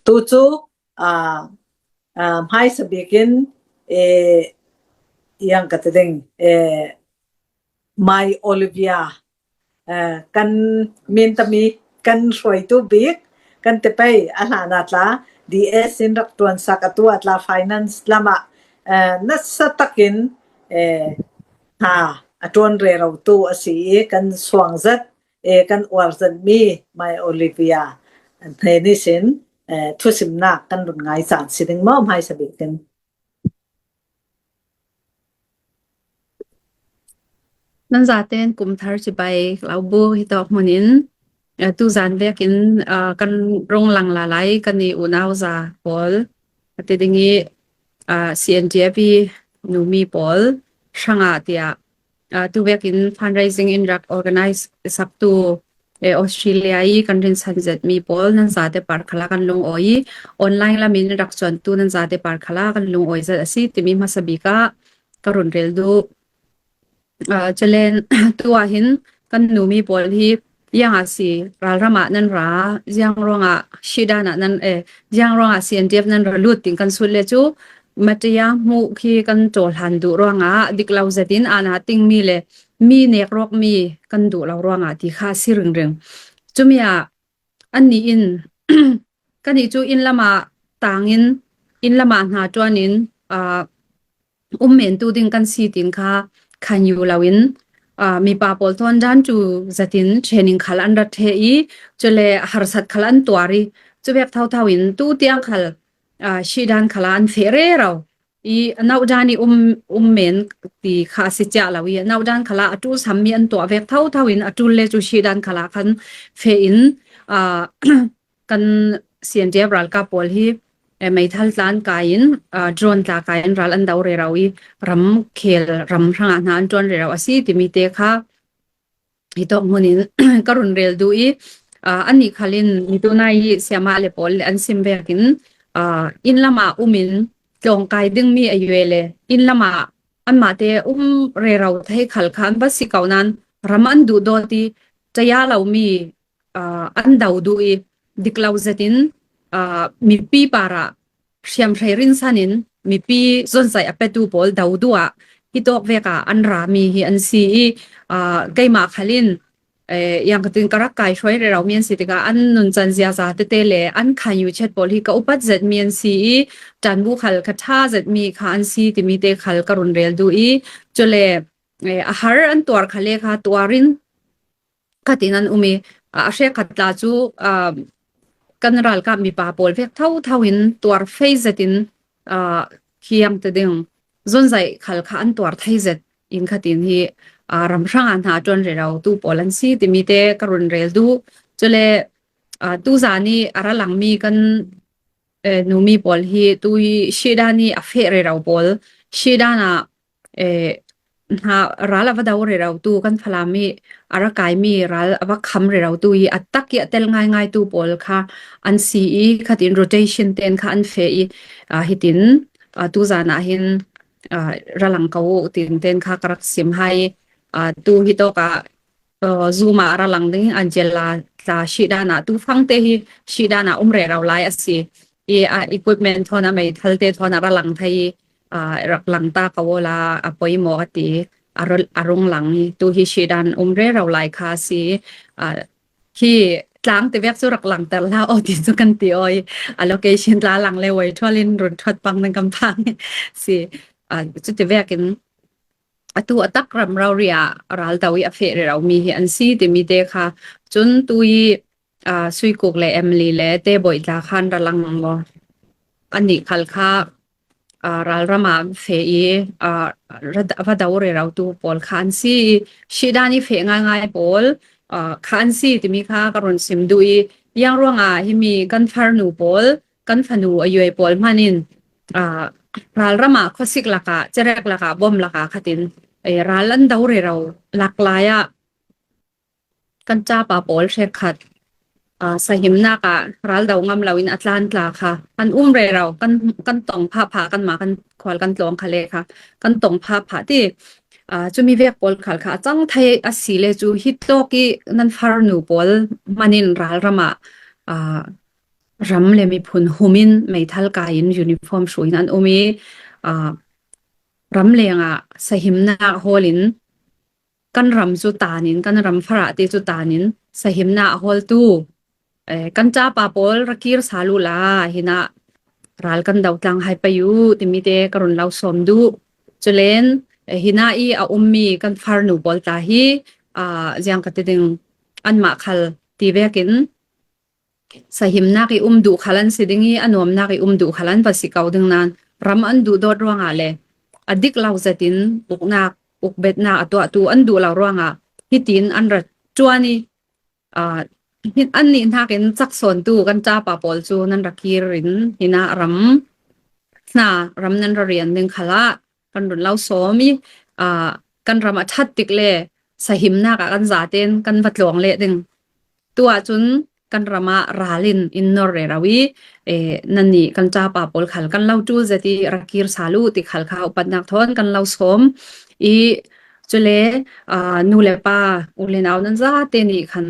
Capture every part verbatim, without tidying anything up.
Tu cu, aa, aa, hmaisa bikin, eh, yang ka ti ding, eh, Mai Olivia, eh, kan min tami kan hruaitu bik kan ti pei a hlan a tla D S in rak ṭuansak a tu a tla finance lamah, eh, nasa takin, eh, ha a ṭuan rero tu a si i kan suang zat, eh, kan uar zat mi Mai Olivia hnen ihsin, eh, thusimnak kan run ngai caan si ding maw hmaisa bikin. Nan zaten kum thar cibai laubu hi tawk hmunin, eh, tu zan vekin, ah, kan rung lang lalai kan i unau za pawl a ti ding i, ah, C N D F i numi pawl hrangah tiah, ah, tu vekin fundraising in rak organize saktu, eh, Australia i kan rinsan zet mi pawl nan zate par khala kan lungawi i online lamin rak cuantu nan zate par khala kan lungawi zet a si timi hmasa bik ah ka run rel duh. Ah, calen tu ah hin kan numi pawl hi ziang a si ralram ah nan ra, ziang ruangah shidan ah nan, eh, ziang ruangah C N D F nan ra lut ding kan sut le cu Mataya hmuh khi kan ṭawhlan duh ruangah dik lo zetin aan a ting mi le mi nek ruak mi kan duh lo ruangah ti kha a si ringring. Cumi ah annih in kannih cu inn lamah tangin inn lamah hna ṭuanin, ah, um men tu ding kan si tin kha khan yu loin, ah, mipa pawl thawn dan cu zatin training khal an rat ṭheh i, cule harsat khal an tuar i, cu vek thotho in tu tiang khal, ah, shidan khal ah an feh rero i, a nauh dan i um, um men ti kha a si cia lo i, a nauh dan khal ah a ṭul sam mi an tuah vek thotho in a ṭul le cu shidan khal ah khan feh in, ah, kan C N D F ralkap pawl hi, eh, meithal tla an kai in, ah, drone tla kai in ral an do rero i, ram khel ram hrangah hna an ṭuan rero a si timi te kha hi tawk hmun in ka run rel duh i, ah, annih khal in mi tunai i siama le pawl le an sim vekin, ah, inn lamah um in tlawngkai ding mi a yue le inn lamah anmah te um rero thei khal kha an va si ko nan ram an duh dawt i, taya lo mi, ah, an do duh i, dik lo zetin, ah, mipi parah hriamhrei rinsan in mipi zonzaih a petu pawl do duh ah hi tawk vek ah an ra mi hi an si i, ah, keimah khal in, eh, yang ka tin ka rak kai hruai rero mi an si tikah an nuncan ziaza tete le an khan yu chet pawl hi ka upat zet mi an si i, ṭanbu khal ka ṭha zet mi kha an si timi te khal ka run rel duh i, cule, eh, a har an tuar kha le kha tuar in khatin an um i, a, a hrekkhat tla cu, ah, kan ralkap mipa pawl vek thotho in tuar fei zetin, ah, khiang te ding zonzaih khal kha an tuar thei zet in khatin hi, ah, ram hrangah hna ṭuan rero tu pawl an si timi te ka run rel duh. Cule, ah, tu zan i a ra lang mi kan, eh, numi pawl hi tu i shidan i a feh rero pawl shidan ah, eh, hna ral a va do rero tu kan Falam i a ra kai mi ral a va kham rero tu i a tak i a tel ngaingai tu pawl kha an si i khatin rotation ten kha an feh i, ah, hitin, ah, tu zan ah hin, ah, ra lang ko u tin ten kha ka rak sim hai, ah, tu hi tawk ah, uh, Zoom ah a ra lang ding Angela tla shidan ah tu fangte hi shidan ah um rero lai a si. I, ah, equipment thawn a meithal te thawn a ra lang thei i, ah, rak lang ta ko la a poimaw a ti a ru-, a rung lang i tu hi shidan um rero lai kha a si. Ah, hi tlang te vek cu rak lang ter la aw ti cu kan ti aw i a location tla lang le voi ṭhual in run ṭhuat pang nan kan phang i si. Ah, cu ti vekin atu a tak ram rori ah ral do i a feh rero mi hi an si timi te kha. Cun tu i, ah, Suikuk le Emily le Te Bawi tla khan ra lang maw? Annih khal kha, ah, ralram ah feh i, ah, ra-, va do rero tu pawl kha an si i, shidan i feh ngaingai pawl, ah, kha an si timi kha ka run sim duh i, yang ruangah himi kan farnu pawl, kan fanu a yue pawl hman in, ah, ralram ah khuasik lakah, cerek lakah, bom lakah khatin, eh, ral an do rero lak lai ah kan ṭapa pawl hrekkhat, ah, sahimnak ah ral do ngam loin a tlan tla kha an um rero, kan, kan tong phah phah, kanmah kan khual kan tlawng kha le kha kan tong phah phah ti, ah, cumi vek pawl khal kha a cang thei a si le cu hi tawk i nan farnu pawl hman in ralram ah, ah, ram le miphun humin meithal kaiin uniform hruin an um i, aa, ram lengah sahimnak hawlin kan ram cu tanin, kan ram farah te cu tanin sahimnak a hawltu, eh, kan ṭapa pawl ra kir sal uhla, hinah ral kan do tlang hai pei uh timi te ka run lo sawm duh. Culen, eh, hinah i a ummi kan farnu pawl tla hi, aa, ziang ka ti ding, anmah khal ti vekin sahimnak i um duh khal an si ding i, a nuamnak i um duh khal an va si ko ding nain, ram an duh dawt ruangah le a dik lo zetin uknak, ukbetnak a tuahtu an duh lo ruangah hitin an ra ṭuan i, aa, hi-, annih hnakin cak sawntu kan ṭapa pawl cu nan ra kir in, hinah ram hna, ram nan ra rian ding khalah kan run lo sawm i, aa, kan ram a ṭhat tik le sahimnak ah kan zaten kan va tlawng leh ding. Tu ahcun kan ram ah ral in in nor rero i, eh, nannih kan ṭapa pawl khal kan lo ṭul zet i ra kir sal uh ti khal kha upatnak thawn kan lo sawm i, cule, aa, nu le pa, u le nau nan zate nih khan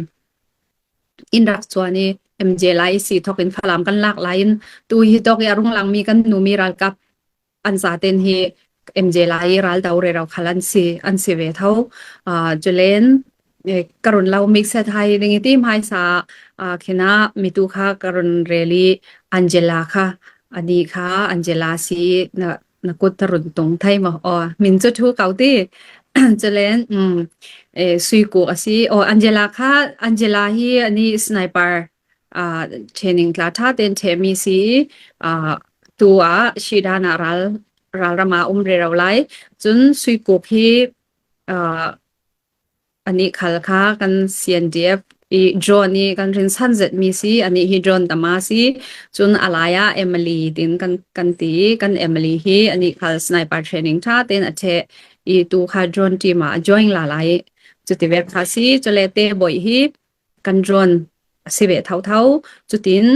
in rak cuan i, M J lai i si thawk in Falam kan lak lai in, tu hi tawk i a rung langmi kan numi ralkap an zaten hi M J lai i ral do rero khal an si, an si ve tho. Aa, culen, eh, ka run lo mikset hai ding i ti hmaisa, aa, khinah mitu kha ka run rel i Angela kha, ani kha Angela si na, na kut ta run tung thai maw? Aw, min cu ṭhu ko ti. Culen, um, eh, Suikuk a si. Aw, Angela kha, Angela hi ani sniper, aa, training tla ṭha ten ṭhehmi si, aa, tu ah Shidan ah ral, ralram ah um rero lai. Cun Suikuk hi, aa, anih khal kha kan C N D F i drone i kan rinsan zetmi si, anih hi drone tama si. Cun a lai ah Emily tin kan, kan ti i, kan Emily hi anih khal sniper training ṭha ten a ṭheh i, tu kha drone team ah a join la lai. Cuti vek kha si, cule Te Bawi hi kan drone a si ve thotho. Cutin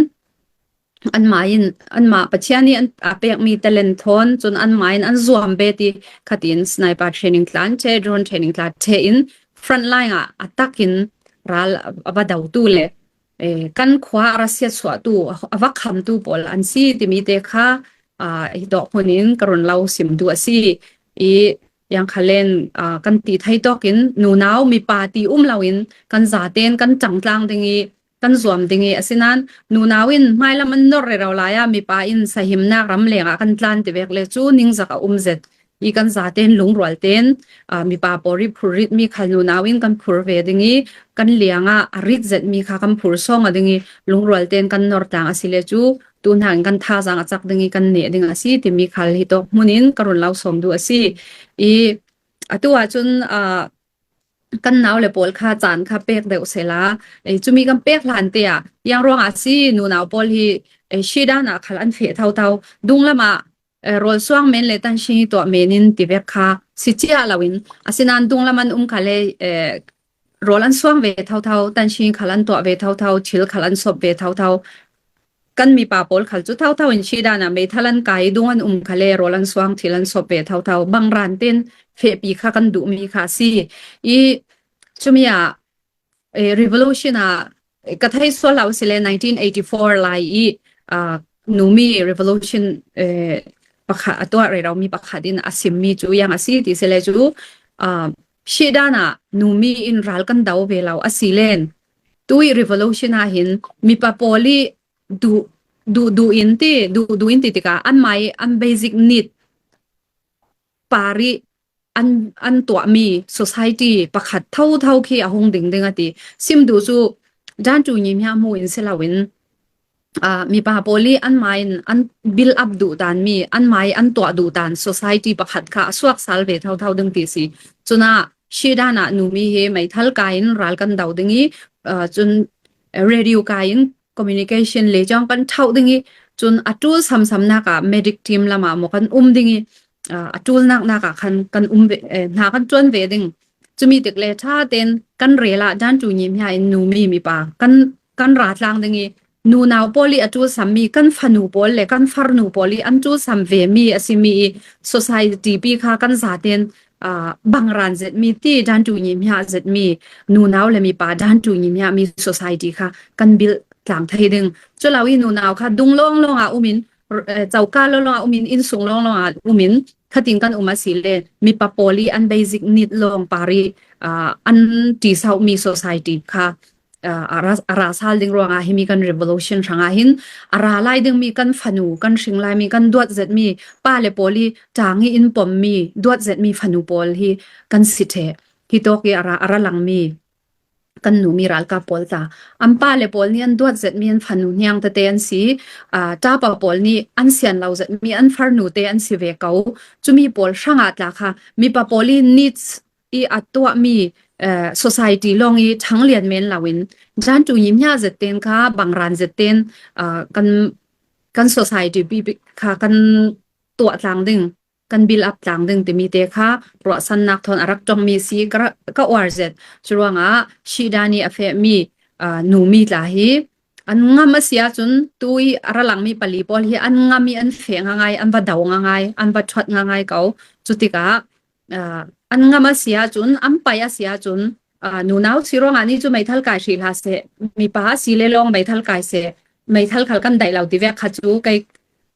anmah in, anmah Pathian nih an, a pekmi talent thawn cun anmah in an zuam bet i, khatin sniper training tla an ṭheh, drone training tla ṭheh in front line ah a tak in ral a, a va dotu le, eh, kan khua a ra siatsuahtu, a va khamtu pawl an si timi te kha, aa, hi tawk hmun in ka run lo sim duh a si. I, yang khalen, aa, kan ti thei tawk in nunau mipa ti um lo in kan zaten kan ṭangtlang ding i, kan zuam ding i, asinain nunau in hmailam an nor rero lai ah mipa in sahimnak ram leng ah kan tlan ti vek le cu ningzak a um zet i, kan zaten lungrual ten, aa, mipa pawl i phurritmi khal nunau in kan phur ve ding i, kan liang ah a rit zetmi kha kan phur sawng a ding i, lungrual ten kan nor tlang a si le cu tu hnakin kan thazaang a cak ding i kan neh ding a si timi khal hi tawk hmun in ka run lo sawm duh a si. I, atu ahcun, aa, kan nau le pawl kha caan kha pek deuh sehla, eh, cumi kan pek hlan te ah, yang ruangah a si, nunau pawl hi, eh, Shidan ah khal an feh thotho. Dunglam ah, eh, rawl suang men le tanhring i tuah men in ti vek kha si cia lo in, asinain dunglam an um khal le, eh, rawl an suang ve thotho, tanhring khal an tuah ve thotho, thil khal an sawp ve thotho. Kan mipa pawl khal cu thotho in Shidan ah meithal an kai, dung an um khal le rawl an suang, thil an sawp ve thotho. Bangran ten fehpi kha kan duhmi kha a si. I, cumi ah, eh, revolution ah, eh, ka thei sual lo si le nineteen eighty-four lai i, ah, numi revolution, eh, pakhat a tuah rero mi pakhat in a simmi cu yang a si ti si le cu, ah, Shidan ah numi in ral kan do ve lo a si len. Tu i revolution ah hin mipa pawl i duh, duh, duh in ti, duh, duh in ti tikah anmah i an basic need par i an, an tuahmi society pakhat thotho khi a hung ding ding a ti. Sim duh cu Dan Tu Nyi Hmia hmu in si lo in, aa, mipa pawl i anmah in an build up duh tanmi, anmah i an tuah duh tan society pakhat kha a suak sal ve thotho ding ti si. Cun ah Shidan ah numi hi meithal kai in ral kan do ding i, aa, cun radio kai in communication le cawng kan ṭhauh ding i, cun a ṭul samsamnak ah medic team lam ah maw kan um ding i, aa, a ṭul naknak ah khan kan um ve, eh, hna kan ṭuan ve ding. Cumi tik le ṭha ten kan rel ah Dan Tu Nyi Hmia in numi mipa kan, kan ra tlang ding i, nunau pawl i a ṭul sammi, kan fanu pawl le kan farnu pawl i an ṭul sam vemi a simi i, society pi kha kan zaten, aa, bangran zetmi ti Dan Tu Nyi Hmia zetmi, nunau le mipa Dan Tu Nyi Hmia mi society kha kan build tlang thei ding. Cu lo i nunau kha dung lawnglawng ah um in, eh, coka lawnglawng ah um in, innsung lawnglawng ah um in, khatin kan um a si le mipa pawl i an basic need lawng par i, ah, an ṭi sauhmi society kha, ah, a ra, a ra sal ding ruangah himi kan revolution hrangah hin a ra lai dingmi kan fanu, kan hring laimi, kan duat zetmi pa le pawl i ṭang i in pommi, duat zetmi fanu pawl hi kan si ṭheh. Hi tawk i a ra, a ra langmi kan numi ralkap pawl tla, an pa le pawl nih an duat zetmi an fanu hniang tete an si, aa, ṭapa pawl nih an sian lo zetmi an farnu te an si ve ko. Cumi pawl hrangah tla kha mipa pawl i needs i a tuahmi, eh, society lawng i ṭhang lian men lo in, dan tu i hmia zet ten kha bangran zet ten, aa, kan, kan society bik kha kan tuah tlang ding, kan build up tlang ding timi te kha ruahsannak thawn a rak ṭongmi si ka ra, ka uar zet. Curuangah Shidan i a fehmi, aa, numi tla hi an ngam a si ahcun tu i a ra langmi pali pawl hi an ngam i an feh ngaingai, an va do ngaingai, an va ṭhuat ngaingai ko. Cutikah, aa, an ngam a si ahcun, an pai a si ahcun, aa, nunau si ruangah ni cu meithal kai hrih hlah seh, mipa a si le lawng meithal kai seh, meithal khal kan daih lo ti vek kha cu kei,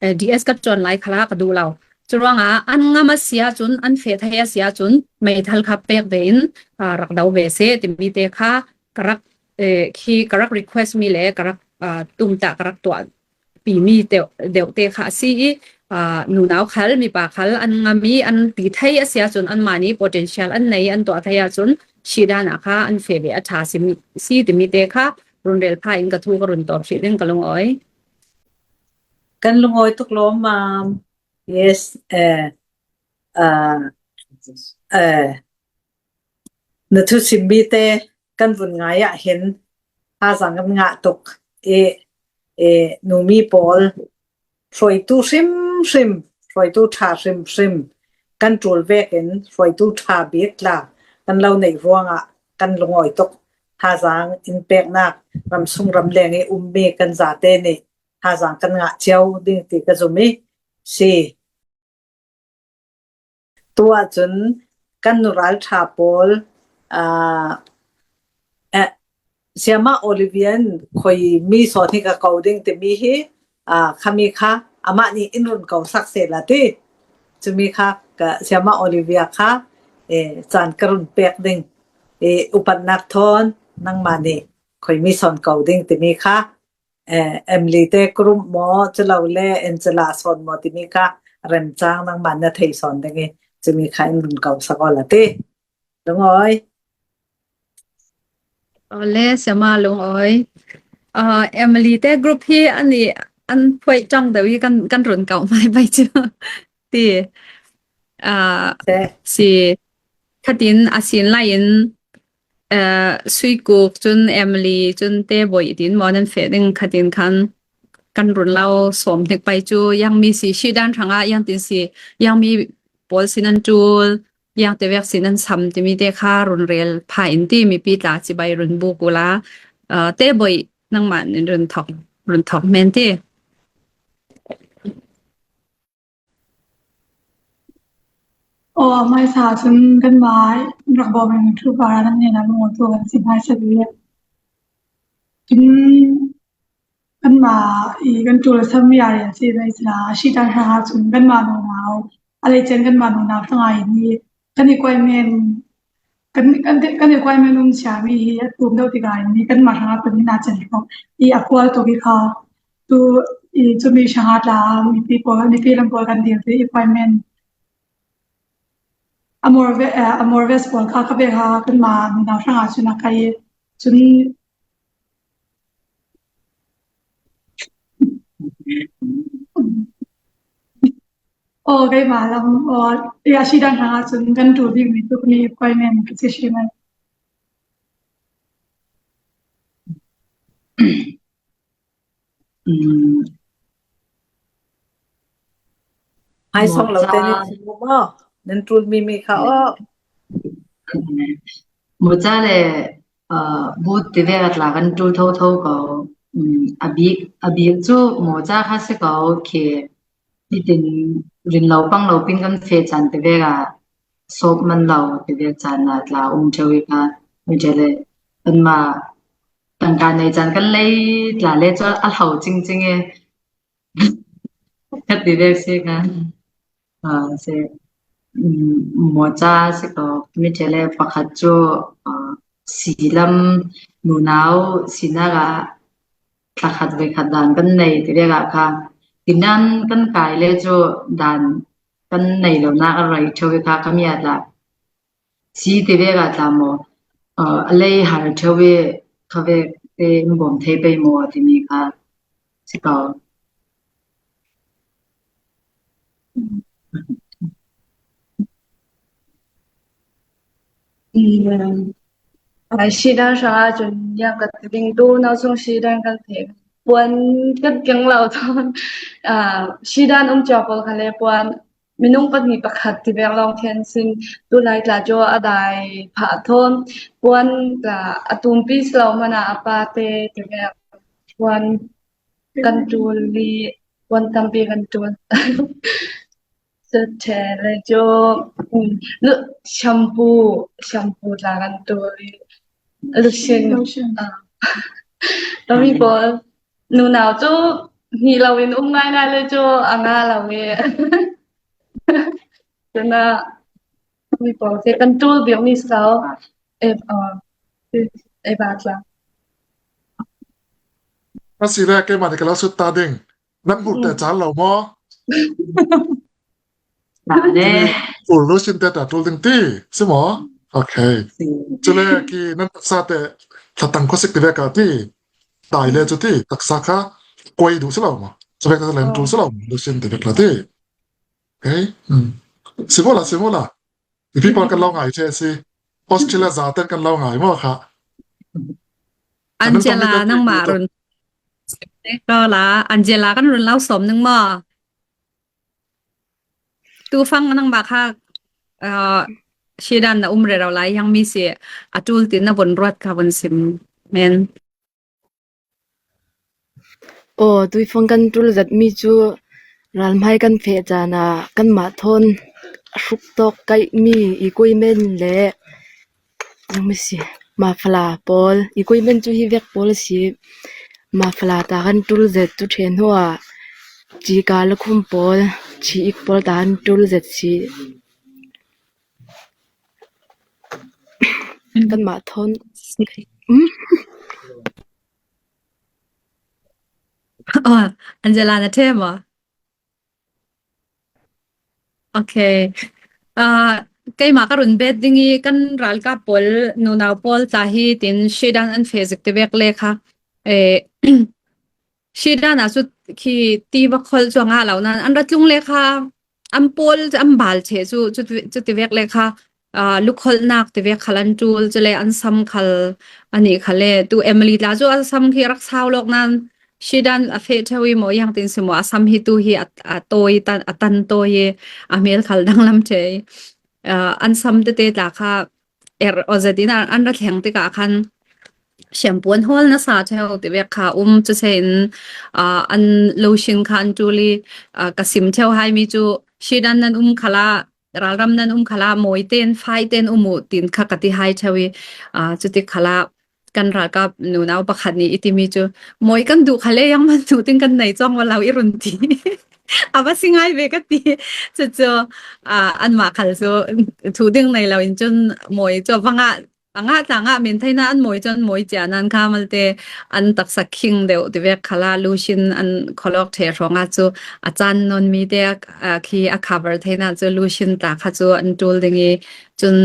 eh, D S ka ṭuan lai khalah ka duh lo. Curuangah an ngam a si ahcun, an feh thei a si ahcun, meithal kha pek ve in, aa, rak do ve seh timi te kha ka rak, eh, khi ka rak request mi le ka rak, aa, tumtah ka rak tuah pimi deuh, deuh te kha a si i, aa, nunau khal, mipa khal an ngam i an ti thei a si ahcun, anmah nih potential an nei, an tuah thei ahcun, Shidan ah kha an feh ve a ṭha si, si timi te kha run rel pha in ka thu ka run tawp hrih ding ka lungawi. Kan lungawi tuk lawmmam. Yes, eh, ah, eh, na thu simmi te kan vun ngai ah hin hazang kan ngah tuk i, i numi pawl hruaitu hrimhrim, hruaitu ṭha hrimhrim kan ṭul vekin hruaitu ṭha bik tla kan lo neih ruangah kan lungawi tuk. Hazang in peknak ramsung ramleng i ummi kan zate nih hazang kan ngah cio ding ti ka zum i si. Tu ahcun kan nu ralṭha pawl, aa, eh, Siama Olivia in khuimi sawn hi ka ko ding timi hi, aa, khami kha amah nih in run ko sak seh la ti. Cumi kha ka Siama Olivia kha, eh, caan ka run pek ding, eh, upatnak thawn nangmah nih khuimi sawn ko ding timi kha, eh, Emily te group maw, cu lo le Angela sawn maw timi kha remcang nangmah na thei sawn ding i, cumi kha in run ko sak awla ti. Lungawi. Awle, Siama lungawi. Ah, Emily te group hi an i, an phuai ṭang deuh i kan, kan run ko mai pai cu. Ti. Ah, si. Khatin a sin lai in, eh, Suikuk cun Emily cun Te Bawi tin maw nan feh ding khatin khan kan run lo sawm hnik pai cu, yangmi si Shidan hrangah yangtin si, yangmi pawl si nan ṭul, yangte vek si nan sam timi te kha run rel pha in ti mipi tla cibai run buk ula, eh, Te Bawi nangmah nih run thawk, run thawk men ti. Aw, hmaisa cun kanmah rak bawm in thu par nan hnenah lungawi tu kan si hmaisa dih. Cun kanmah i kan ṭul a sammi a rian si hmaisa a si tan hrangah cun kanmah nunau, a lei cen kanmah nunau tangah i kan i kuai men kan, kan, kan i kuai men um siami hi a tum deuh tikah in kanmah hrangah kan inn ah cen hrawk i a kual tuk i kha tu i cumi hrangah tla mipi pawl, mipi lam pawl kan dil ti i kuai men a mawr ve, eh, a mawr ves pawl kha kha ve kha kanmah nunau hrangah cun a kai i cun Aw, keimah lam, aw, i a si dan hrangah cun kan ṭul bikmi tuk ni appointment ka si hrimhrim. Mm. Hai song lo te ni maw? Nan ṭul mi mi kha aw. Muca le, uh, but ti ve a tla kan ṭul thotho ko. Mm, a bik, a bik cu muca kha si ko khi. Nitin rin lo pang lo pin kan feh caan ti vek ah sawp man lo ti vek caan ah tla um ṭheu i kha, mi ṭheu le kanmah tangka nei can kan lei tla le cu a hlo cingcing i ka ti ve si kha. Ah, si, um, maw ca si ko, mi ṭhe le pakhat cu, ah, si lam nunau sinak ah thlakhat veikhat dan kan nei ti vek ah kha, tinan kan kai le cu dan kan nei lonak a rei ṭheu i kha ka mi ah tla si ti vek ah tla maw, ah, a lei har ṭheu i kha vek te in bawm thei pei maw timi kha si ko. Ai, sidan hrang ah cun niam ka ti ding tu, nau chung sidan kan thei. Puan kan keng lo thawn, ah, sidan um cia pawl kha le puan minung pahnih pakhat ti vek lawng thian sin tu lai tla cu a dai phah thawn puan tla a tumpi si lo hmanh ah a pa te ti vek puan kan ṭul i puan tampi kan ṭul. Cu ṭhe le cu, um, lu-, shampoo, shampoo tla kan ṭul i lotion. Lotion. Ah. Tami pawl, nunau cu hnih lo in um ngaingai le cu a nga lo i. Cun ah, mi pawl te kan ṭul bia mi si lo. Eh, ah, eh, ba tla. A si le keimah nih ka lo sut ta ding. Nan hmuh te caan lo maw? Caan e. Ul lo sin te ta ṭul ding ti si maw? Okay. Si. Cule ki nan taksa te thlatang khuasik ti vek ah ti. Dai le cu ti taksa kha kuai duh si lo maw? Cu vek ta len ṭul si lo maw? Lo sin ti vek la ti. Okay. Hmm. Si maw la, si maw la. Mipi pawl kan lo ngai ṭheh a si. Australia zaten kan lo ngai maw kha? Angela, nangmah run. Ko la, Angela kan run lo sawm ning maw? Tu fang nangmah kha, ah, sidan na um rero lai hiang mi si, a ṭul tin na vun ruat kha vun sim men. Aw, tuifang kan ṭul zetmi cu ralhmai kan feh caan ah kanmah thawn a hruk tawk kaihmi equipment le, nangmi si, muffler pawl, equipment cu hi vek pawl a si. Muffler ta kan ṭul zet cu ṭhen hnu ah cika lakhum pawl, chi ik pawl ta kan ṭul zet si. Kanmah thawn. Hmm? Oh, Angela, na ṭhe maw? Okay. Ah, keimah ka run bet ding i kan ralkap pawl, nunau pawl tla hi tin sidan an feh zik ti vek le kha. Eh, sidan ah cu khi ti va kholh cu a ngah lo nain an ra tlung le kha, an pawl, an bal che cu, cu, cu ti vek le kha, ah, lukholhnak ti vek khal an ṭul, cule an sam khal, anih khal le, tu Emily tla cu a sam khi rak sau lawk nain, sidan a feh ṭheu i maw, i hang tin si maw, a sam hi tu hi a, a tawi tan, a tan tawi i a hmel khal danglam ṭheu i, ah, an sam tete tla kha er aw zet in an, an ra thleng tikah khan, shampoo an hawl nasa ṭheu ti vek kha um cu se in, ah, an lotion kha an ṭul i, ah, ka sim ṭheu hai mi cu sidan nan um khalah, ralram nan um khalah, mawi ten, fai ten um uh tin kha ka ti hai ṭheu i, ah, cuti khalah kan ralkap nunau pakhat nih i timi cu mawi kan duh khal le, yang man tu tin kan nei cawng lo i run ti. A va si ngai ve ka ti. Cucu, ah, anmah khal cu thu ding nei lo in cun mawi cu va ngah a ngah tla ngah men theihna an mawi cun mawi cia nan kha malte an taksa khing deuh ti vek khalah lotion an kholawk ṭheh hrawngah cu a caan nawn mi te a, a khi a cover theihna cu lotion tla kha cu an ṭul ding i cun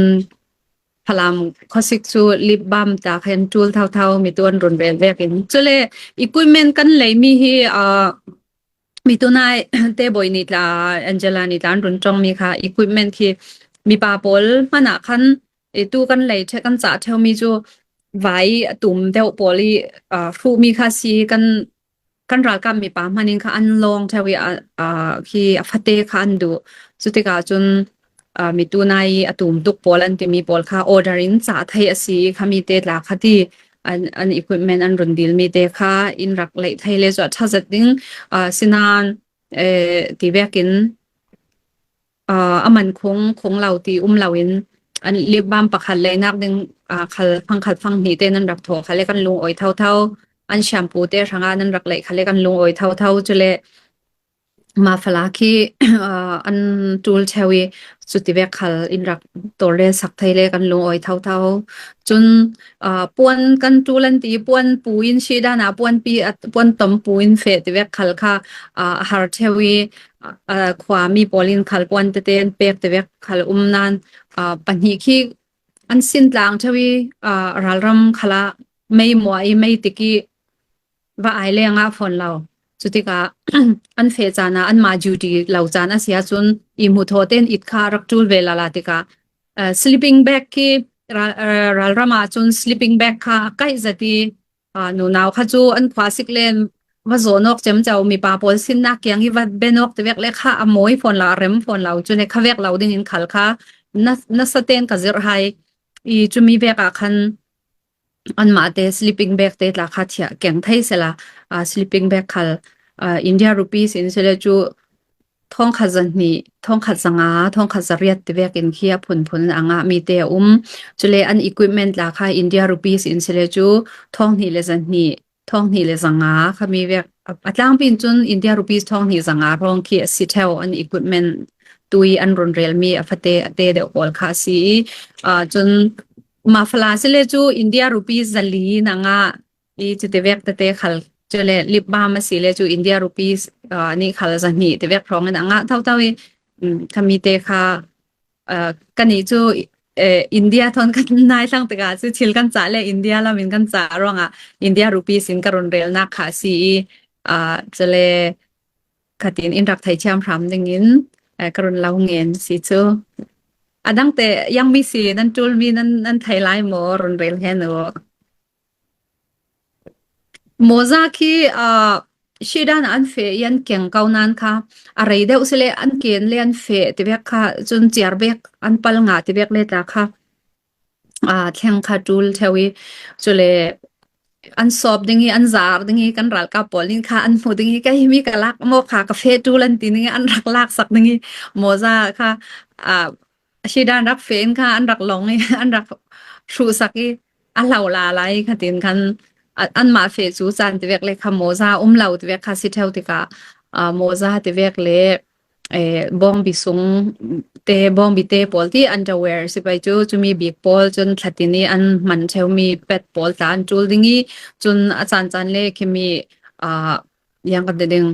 Falam khuasik cu lip balm tla kha an ṭul thotho mi tu an run rel vekin cule equipment kan lei mi hi, ah, mi tunai te bawi nih tla, Angela nih tla an run ṭong mi kha equipment khi mipa pawl hmanh ah khan i tu kan lei ṭheh, kan cah ṭheu mi cu vai a tum deuh pawl i, ah, hruh mi kha si kan, kan ralkap mipa hmanh in kha an lawng ṭheu i, ah, ah, khi a fate kha an duh. Cutikah cun, ah, mi tunai a tum tuk pawl an timi pawl kha order in cah thei a si i kha mi te tla kha ti an, an equipment an run dil mi te kha in rak lei thei le cu a ṭha zet ding, ah, sinain, eh, ti vekin, ah, a man khung, khung lo ti um lo in an lip balm pakhat leinak ding, aa, khal fang khat fang hnih te nan rak thaw kha le kan lungawi thotho. An shampoo te hrangah nan rak leih kha le kan lungawi thotho. Cule Mafala khi, aa, an ṭul ṭheu i, cuti vek khal in rak tawlrel sak thei le kan lungawi thotho. Cun, aa, puan kan ṭul an ti, puan pu in, Shidan ah puan pi, a, puan tom pu in feh ti vek khal kha, aa, a har ṭheu i, aa, khuami pawl in khal puan tete an pek ti vek khal um nan, aa, pahnih khi an sin tlang ṭheu i, aa, ralram khalah mei muah i, mei tik i va ai le a ngah fawn lo. Cutikah an feh caan ah anmah duty lo caan a si ahcun i hmuthawh tein it kha rak ṭul ve lala tikah, aa, sleeping bag khi ral, aa, ralram ahcun sleeping bag kha a kaih zat i, aa, nunau kha cu an khua sik len va zawh nawk ciamco, mipa pawl sinnak kiang i va bia nawk ti vek le kha a mawi fawn lo, a rem fawn lo. Cun he kha vek lo dingin khal kha na, nasa tein ka zirh hai i, cumi vek ah khan anmah te sleeping bag te tla kha thiah keng thei sela, aa, sleeping bag khal, aa, India rupees in si le cu thawngkhat zahnih, thawngkhat zanga, thawngkhat zariat ti vek in khi a phunphun a ngah mi te a um. Cule an equipment tla kha India rupees in si le cu thawnghnih le zahnih, thawnghnih le zanga kha mi vek a, a tlangpi in cun India rupees thawnghnih zanga hrawng khi a si ṭheu, an equipment tui an run rel mi a fate a te deuh pawl kha a si i, aa, cun mafala si le cu India rupees zali na ngah i, cuti vek tete khal, cule lip balm a si le cu India rupees, aa, nih khal zahnih ti vek hrawng in a ngah thotho i, um, khami te kha, aa, kannih cu, eh, India thawn kan nai thlang tikah cu thil kan cah le India lam in kan cah ruangah India rupees in ka run relnak kha a si i, aa, cule khatin in rak theithiam hram dingin, eh, ka run lo ngen si cu. A dangte yang mi si nan ṭul mi nan, nan thei lai maw, run rel hen u. Moza khi, aa, Shidan ah an feh i an keng ko nan kha, a rei deuh si le an ken le an feh ti vek kha, cun ciar bek an pal ngah ti vek le tla kha, aa, thleng kha ṭul ṭheu i, cule an sawp ding i, an zar ding i, kan ralkap pawl nih kha an hmu ding i, kei hi mi ka lak maw kha, ka feh ṭul an ti ding i, an rak lak sak ding i, moza kha, aa, Shidan rak feh in kha an rak long i, an rak hruhsak i, a hlo lala i khatin khan, a, anmah feh cu caan ti vek le kha moza um lo ti vek kha si ṭheu tikah, aa, moza ti vek le, eh, bawngbi sung te, bawngbi te pawl ti underwear si pai cu, cumi bik pawl cun thlatin i an hman ṭheu mi pet pawl tla an ṭul ding i, cun a caan caan le khimi, aa, yang kan ti ding,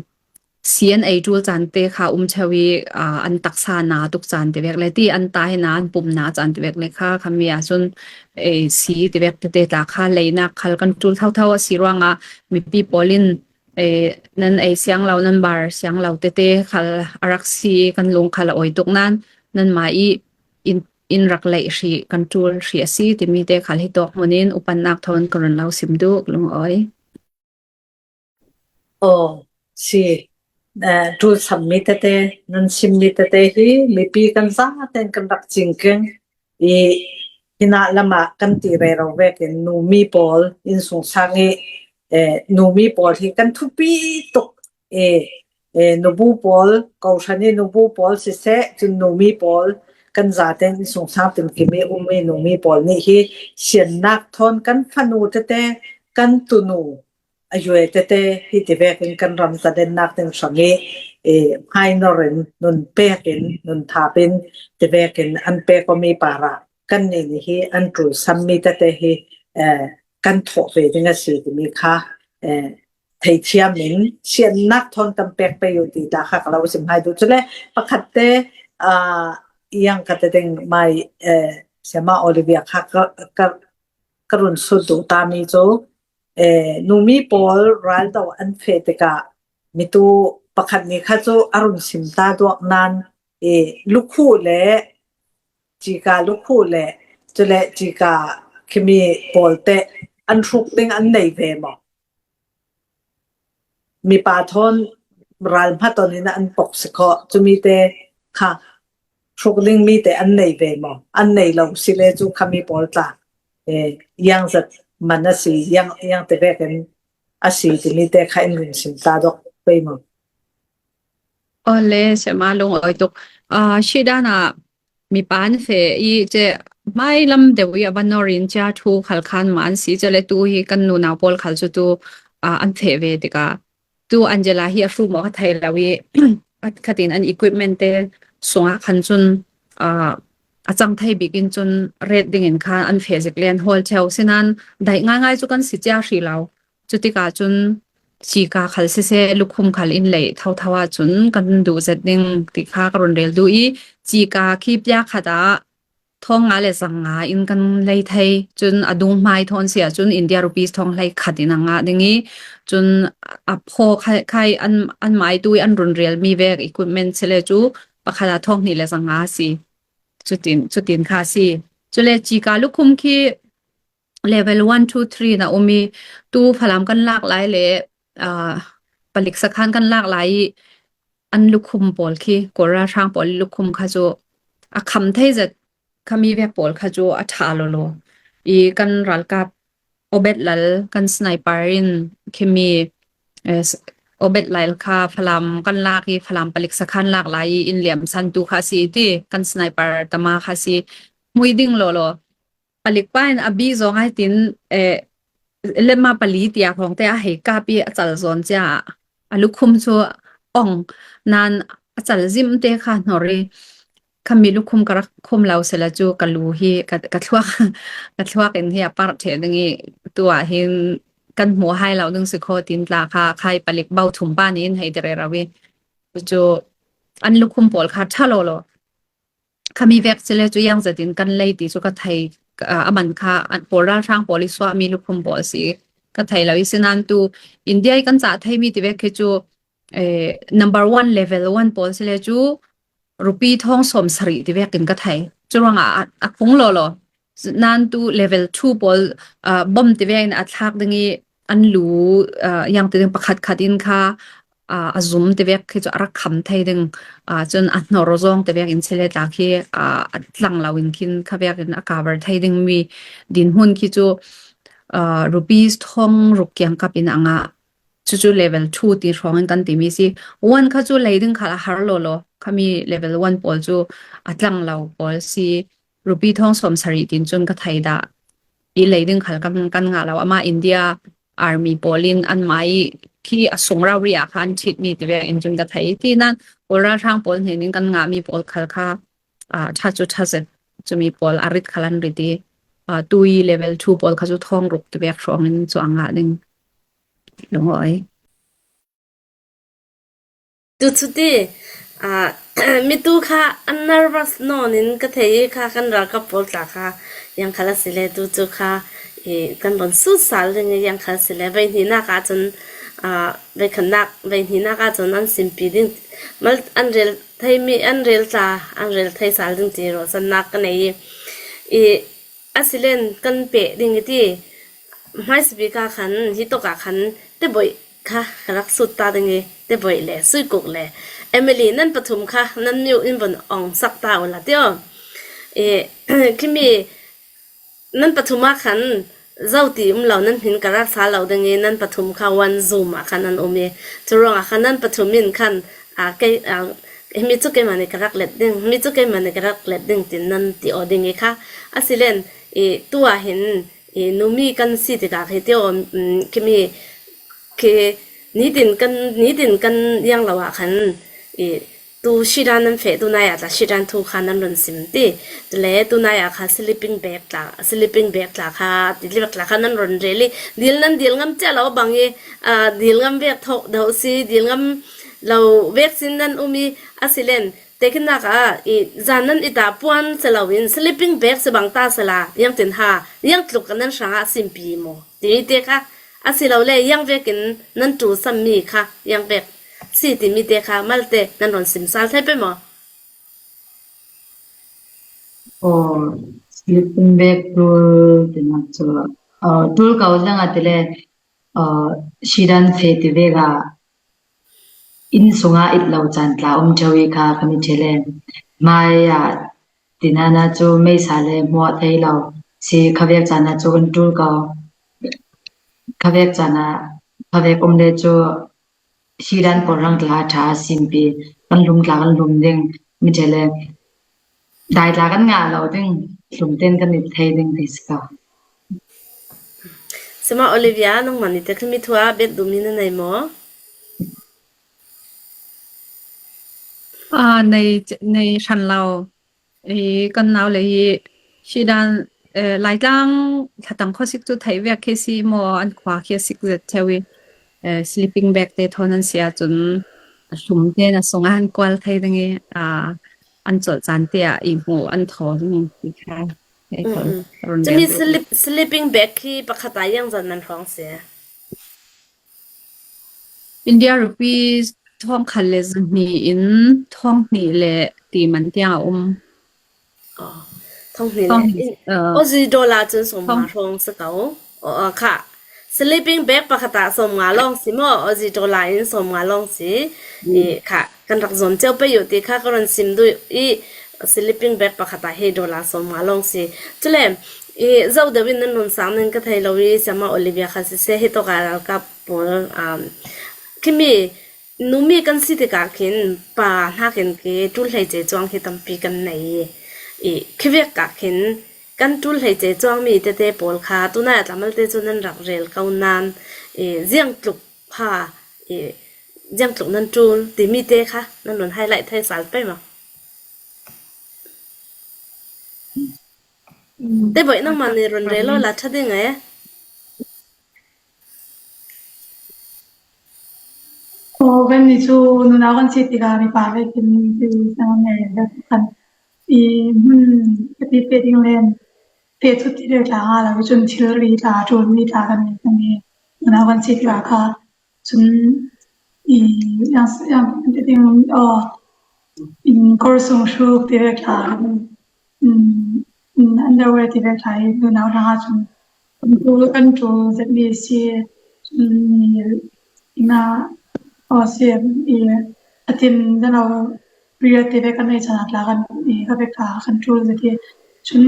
si an ei ṭul caan te kha um ṭheu i, aa, an taksa na tuk caan ti vek le ti, an tai na, an pum na caan ti vek le kha, khami ah cun, eh, si ti vek tete tla kha leinak khal kan ṭul thotho a si ruangah mipi pawl in, eh, nan ei siang lo, nan bar siang lo tete khal a rak si i kan lung khal a awi tuk nan, nanmah i in, in rak leih hrih kan ṭul hrih a si timi te khal hi tawk hmun in upatnak thawn ka run lo sim duh lungawi. Aw, si, eh, ṭul sam mi tete, nan sim mi tete hi mipi kan zaten kan rak cingkeng i, hinah lamah kan ti rero vekin numi pawl innsungsang i, eh, numi pawl hi kan thupi tuk i, eh, nubu pawl, kohhran i nubu pawl siseh, cun numi pawl kan zaten innsungsang tinkim i um i numi pawl nih hi siannak thawn kan fanu tete, kan tunu a yue tete hi ti vekin kan ram zadennak ding hrang i, eh, hmainor in nun pek in, nun thap in ti vekin an pek awmi parah kan nih nih hi an ṭul sam mi tete hi, eh, kan thawh ve ding a si timi kha, eh, theithiam in siannak thawn kan pek pei uh ti ta kha ka lo sim hai duh. Cule pakhat te, aa, yang ka te ding mai, eh, Siama Olivia kha ka, ka, ka run sut duh ta mi cu, eh, numi pawl ral do an feh tikah mitu pakhat nih kha cu a run sim ta duak nan, eh, lukhuh le cika lukhuh le cule cika khimi pawl te an hruk ding an nei ve maw? Mipa thawn ral hma ton in an pok si khawh, cumi te kha hruk ding mi te an nei ve maw? An nei lo si le cu khami pawl tla, eh, yang zat man a si, yang, yang te vekin a si timi te kha in run sim ta dok pei maw? Aw le, Siama lungawi tuk. Ah, Shidan ah mipa an feh i, ce, mai lam deuh i a va nor in cia thu khal khan ma an si cia le tu hi kan nunau pawl khal cu tu, ah, an feh ve tikah tu Angela hi a hru maw ka thei lo i a khatin an equipment te sungah khan cun, ah, a cang thei bik in cun ret dingin khan an feh zik le an hawl ṭheu. Sinan daih ngaingai cu kan si cia hri lo. Cutikah cun cika khal siseh, lukhum khal in leih thotho ah cun kan duh zet ding ti kha ka run rel duh i, cika khi pia khat ah thawng nga le zang nga in kan lei thei. Cun a dung hmai thawn si ah cun India rupees thawng hlei khat in a ngah ding i, cun a phaw khai, khai an, an mai tu i an run rel mi vek equipment si le cu pakhat ah thawng hnih le zang nga a si. Cutin, cutin kha a si. Cule cika lukhum khi level one, two, three na um i tu Falam kan lak lai le, ah, palik sakhan kan lak lai i an lukhum pawl khi, Kawl ralhrang pawl i lukhum kha cu a kham thei zet, khami vek pawl kha cu a ṭha lawlaw. I kan ralkap Obet Lal kan sniper in khimi, eh, s-, Obet Lal kha Falam kan lak i Falam palik sakhan lak lai i in liam san tu kha si ti kan sniper tama kha si. Hmui ding lawlaw. Palik pa in a bi zawng ai tin, eh, lemma pali tiak hrawng te a hei kap i a cal zawn cia a lukhum cu ong nan a cal zim te kha hnor i khami lukhum ka rak khum lo sela cu ka lu hi ka, ka thluak, ka thluak in hi a parh ṭheh ding i tu ah hin kan hmu hai lo ding si kho tin tla kha khai palik bau thum pa nih in hei ti rero i cu an lukhum pawl kha ṭha lawlaw. Khami vek si le cu iang zetin kan lei ti cu ka thei, ah, a man kha an pawl ralhrang pawl i suahmi lukhum pawl si ka thei lo i sinan tu India i kan cah theimi ti vek khi cu, eh, number one, level one pawl si le cu rupi thawng sawm sarih ti vek in ka thei. Cu ruangah a, a khung lawlaw. Nan tu level two pawl, ah, bom ti vek in a thlak ding i an lu, ah, iang ti ding pakhat khat in kha, ah, a zum ti vek khi cu a rak kham thei ding, ah, cun a hnor zawng ti vek in si le tla khi, ah, a tlang lo in khin kha vek in a cover thei ding mi dinhmun khi cu, ah, rupees thawng ruk kiangkap in a ngah. Cucu level two ti hrawng in kan timi si. One kha cu lei ding khal a har lawlaw. Khami level one pawl cu a tlang lo pawl si. Rupi thawng sawm sarih tin cun ka thei dah i lei ding khal kan, kan ngah lo. Amah India Army pawl in an mai khi a sung rau ria kha an ṭhit mi ti vek in cun ka thei. Ti nan Kawl ralhrang pawl hnen in kan ngah mi pawl khal kha, ah, ṭha cu ṭha zet, cumi pawl a rit khal an rit i, ah, tu i level two pawl kha cu thawng ruk ti vek hrawng in cu a ngah ding. Lungawi. Tu cu ti, ah, mi tu kha an nervous nawn in ka thei i kha kan ralkap pawl tla kha iang khal a si le tu cu kha i kan von sut sal ding i iang khal a si le vei hnihnak ah cun, ah, vei khatnak, vei hnihnak ah cun an simpi ding mal an rel thei mi, an rel tla, an rel thei sal ding ti rawlsannak ka nei i, i a si len kan peh ding i ti. Hmaisabik ah khan, hi tawk ah khan, tebawi kha ka rak sut ta ding i, tebawi le, suikuk le, Emily nan pathum kha, nan miu in von ong sak ta u la tio. I, khimi, nan pathum ah khan, zo ti um lo, nan hmin ka rak sa lo ding i, nan pathum kha one Zoom ah khan an um i, cu ruang ah khan nan pathum in khan, a, kei, a, himi cu keimah nih ka rak let ding, himi cu keimah nih ka rak let ding tin nan ti aw ding i kha. A si len, i, tu ah hin, i, numi kan si tikah khi ti aw, um, khimi, khi nitin kan, nitin kan iang lo ah khan, i, tu shidan nan feh, tu nai ah tla shidan thu kha nan run sim ti. Tule tu nai ah kha sleeping bag tla, sleeping bag tla kha, ti bag tla kha nan run rel i. Dil nan dil ngam cia lo bang i, a, dil ngam vek tho, do si, dil ngam lo vek sin nan um i, a si len, tekinnak ah, i, zan nan i ta puan si lo in, sleeping bag si bang ta si la, iang tin ha, iang tluk kan nan hrang ah simpi maw. Timi te kha, a si lo le, iang vek in nan tu sam mi kha, iang vek si timi te kha, malte nan run sim sal thei pei maw. Aw, sleeping bag tul tinak cu, aw, tul ko zang a ti le, aw, shidan feh ti vek ah, inn sungah it lo caan tla um ṭheu i kha ka mi ṭheh le. Hmai ah tinana cu meisa le hmuah thei lo si kha vek caan ah cu kan ṭul ko. Kha vek caan ah kha vek um le cu sidan pawl rang tla ṭha simpi kan hlum tla kan hlum ding mi ṭheh le. Dai tla kan ngah lo ding, hlum ten kan it thei ding ti si ka. Sima Olivia, nangmah ni te khimi thu a bet duh mi na nei maw? A, nei, nei hran lo. I, kan nau le hi, si dan, eh, Laitlang Thlatang khuasik cu theih vek khi si maw, an khua khi a sik zet theu i, eh, sleeping bag te thawn an si ahcun a hlum tein a sungah an kual thei ding i, a, an colh caan te ah i hmuh an thaw ding ti kha. Hei, mm, thawn, mm, run cumi rel. Sleep-, sleeping bag khi pakhat ah ziangzat nan hrawng si? India rupees thawng khat le zahnih in thawng hnih le ti man tiang a um. Oh, thawng hnih le thawng hnih, in, uh, Aussie dollar cun sawmnga thawng hrawng si ko. Oh, oh, kha. Sleeping bag pakhat ah sawmnga lawng si maw? Aussie dollar in sawmnga lawng si. Mm. I, kha, kan rak zuam cio pei uh ti kha ka run sim duh i sleeping bag pakhat ah hi dollar sawmnga lawng si. Cule, i, zo deuh in nan run sang ning ka thei lo i, Siama Olivia kha siseh, hi tawk ah ralkap pawl, um, khimi numi kan si tikah khin pa hnakin khi ṭul hleice cuang hi tampi kan nei i, i, khi vek ah khin kan ṭul hleice cuangmi tete pawl kha tunai a tla malte cu nan rak rel ko nan, i, ziangtluk ha, i, ziangtluk nan ṭul timi te kha nan run highlight thei sal pei maw? Mm. Te boih nangmah ni run rel law la ṭha ding e. Aw, kan ni cu nunau kan si tikah mipa vekin ti siangam ngai kan i hmun ka ti pe ding len pe thut ti deuh tla nga lo i cun thilri tla, ṭulmi tla kan ni, kan ni nunau kan si tikah kha cun i yang, yang ti ding, aw, in kor sung hruk ti deuh tla, um, underwear ti vek tla i nunau hrangah cun kan ṭul, kan ṭul zetmi a si, um, i, ina, aw, si, i, a tin zano period ti vek kan nei caan ah tla kan, i, ka vek tla kan ṭul zet i cun,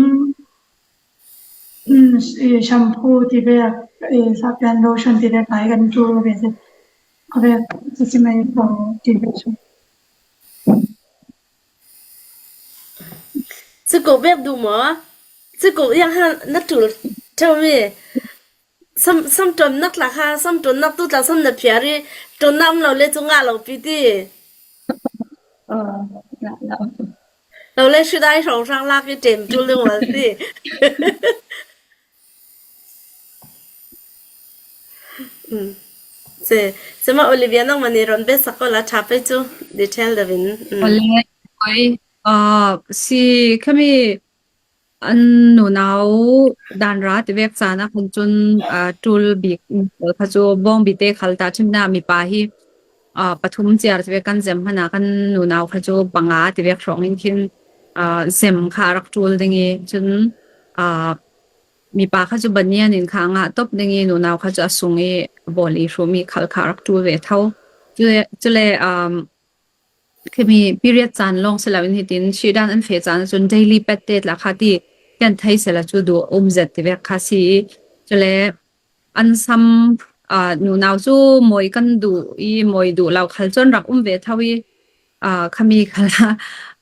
um, i, shampoo ti vek, i, sapian lotion ti vek tla i kan ṭul ve zet. Ka vek sisi mai ko ti vek cun. Cukuh bek duh maw? Cukuh yang ha na ṭul ṭheu mi. Sam, sam ṭuannak tla kha, sam ṭuannak tu tla sam na phiar i ṭuannak um lo le cu ngah lo pi ti. Oh, ngah lo. Lo le hridai hrawnghrang lak i ṭem ṭul ding ual ti. Mm. Se, sema Olivia nangmah ni ron bet sak ko la ṭha pei cu detail deuh in. Mm. Ole, oi, ah, si khami an nunau dan ra ti vek caan ah khan cun, ah, ṭul bik pawl kha cu bawngbi te khal ta ṭhimnak mipa hi, ah, pathum ciar ti vek kan zem hmanh ah kan nunau kha cu panga ti vek hrawng in khin, ah, zem kha a rak ṭul ding i cun, ah, mipa kha cu banyan in kha a ngah top ding i nunau kha cu a sung i bawl i hrum i khal kha a rak ṭul ve tho. Cule, cule, um, khimi period caan lawng si loin hitin, si dan an feh caan ahcun daily pad te tla kha ti kan thei sela cu duh um zet ti vek kha si i, cule an sam, aa, nunau cu mawi kan duh i, mawi duh lo khal cun rak um ve tho i, aa, khami khal ah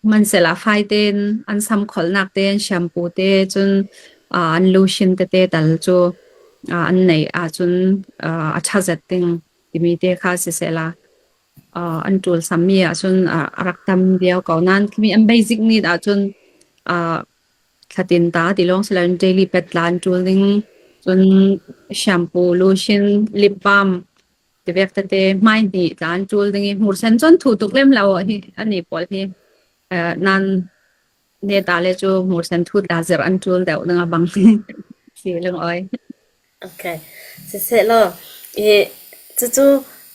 hmansela fai tein an sam kholhnak te, an shampoo te, cun, aa, an lotion tete tal cu, aa, an neih ahcun, aa, a ṭha zet ding timi te kha sisela, aa, an ṭul sammi ahcun, aa, a rak tam viau ko. Nain khimi an basic need ahcun, aa, thlatin ta ti lawng si loin daily pad tla an ṭul ding, cun shampoo, lotion, lip balm ti vek tete hmai hnih tla an ṭul ding i hmursen cun thu tuk lem lo hi, ani pawl hi, aa, nain neta le cu hmursen thu tla zir an ṭul deuh ding a bang si leng oi. Ok. Siselaw, i, cucu,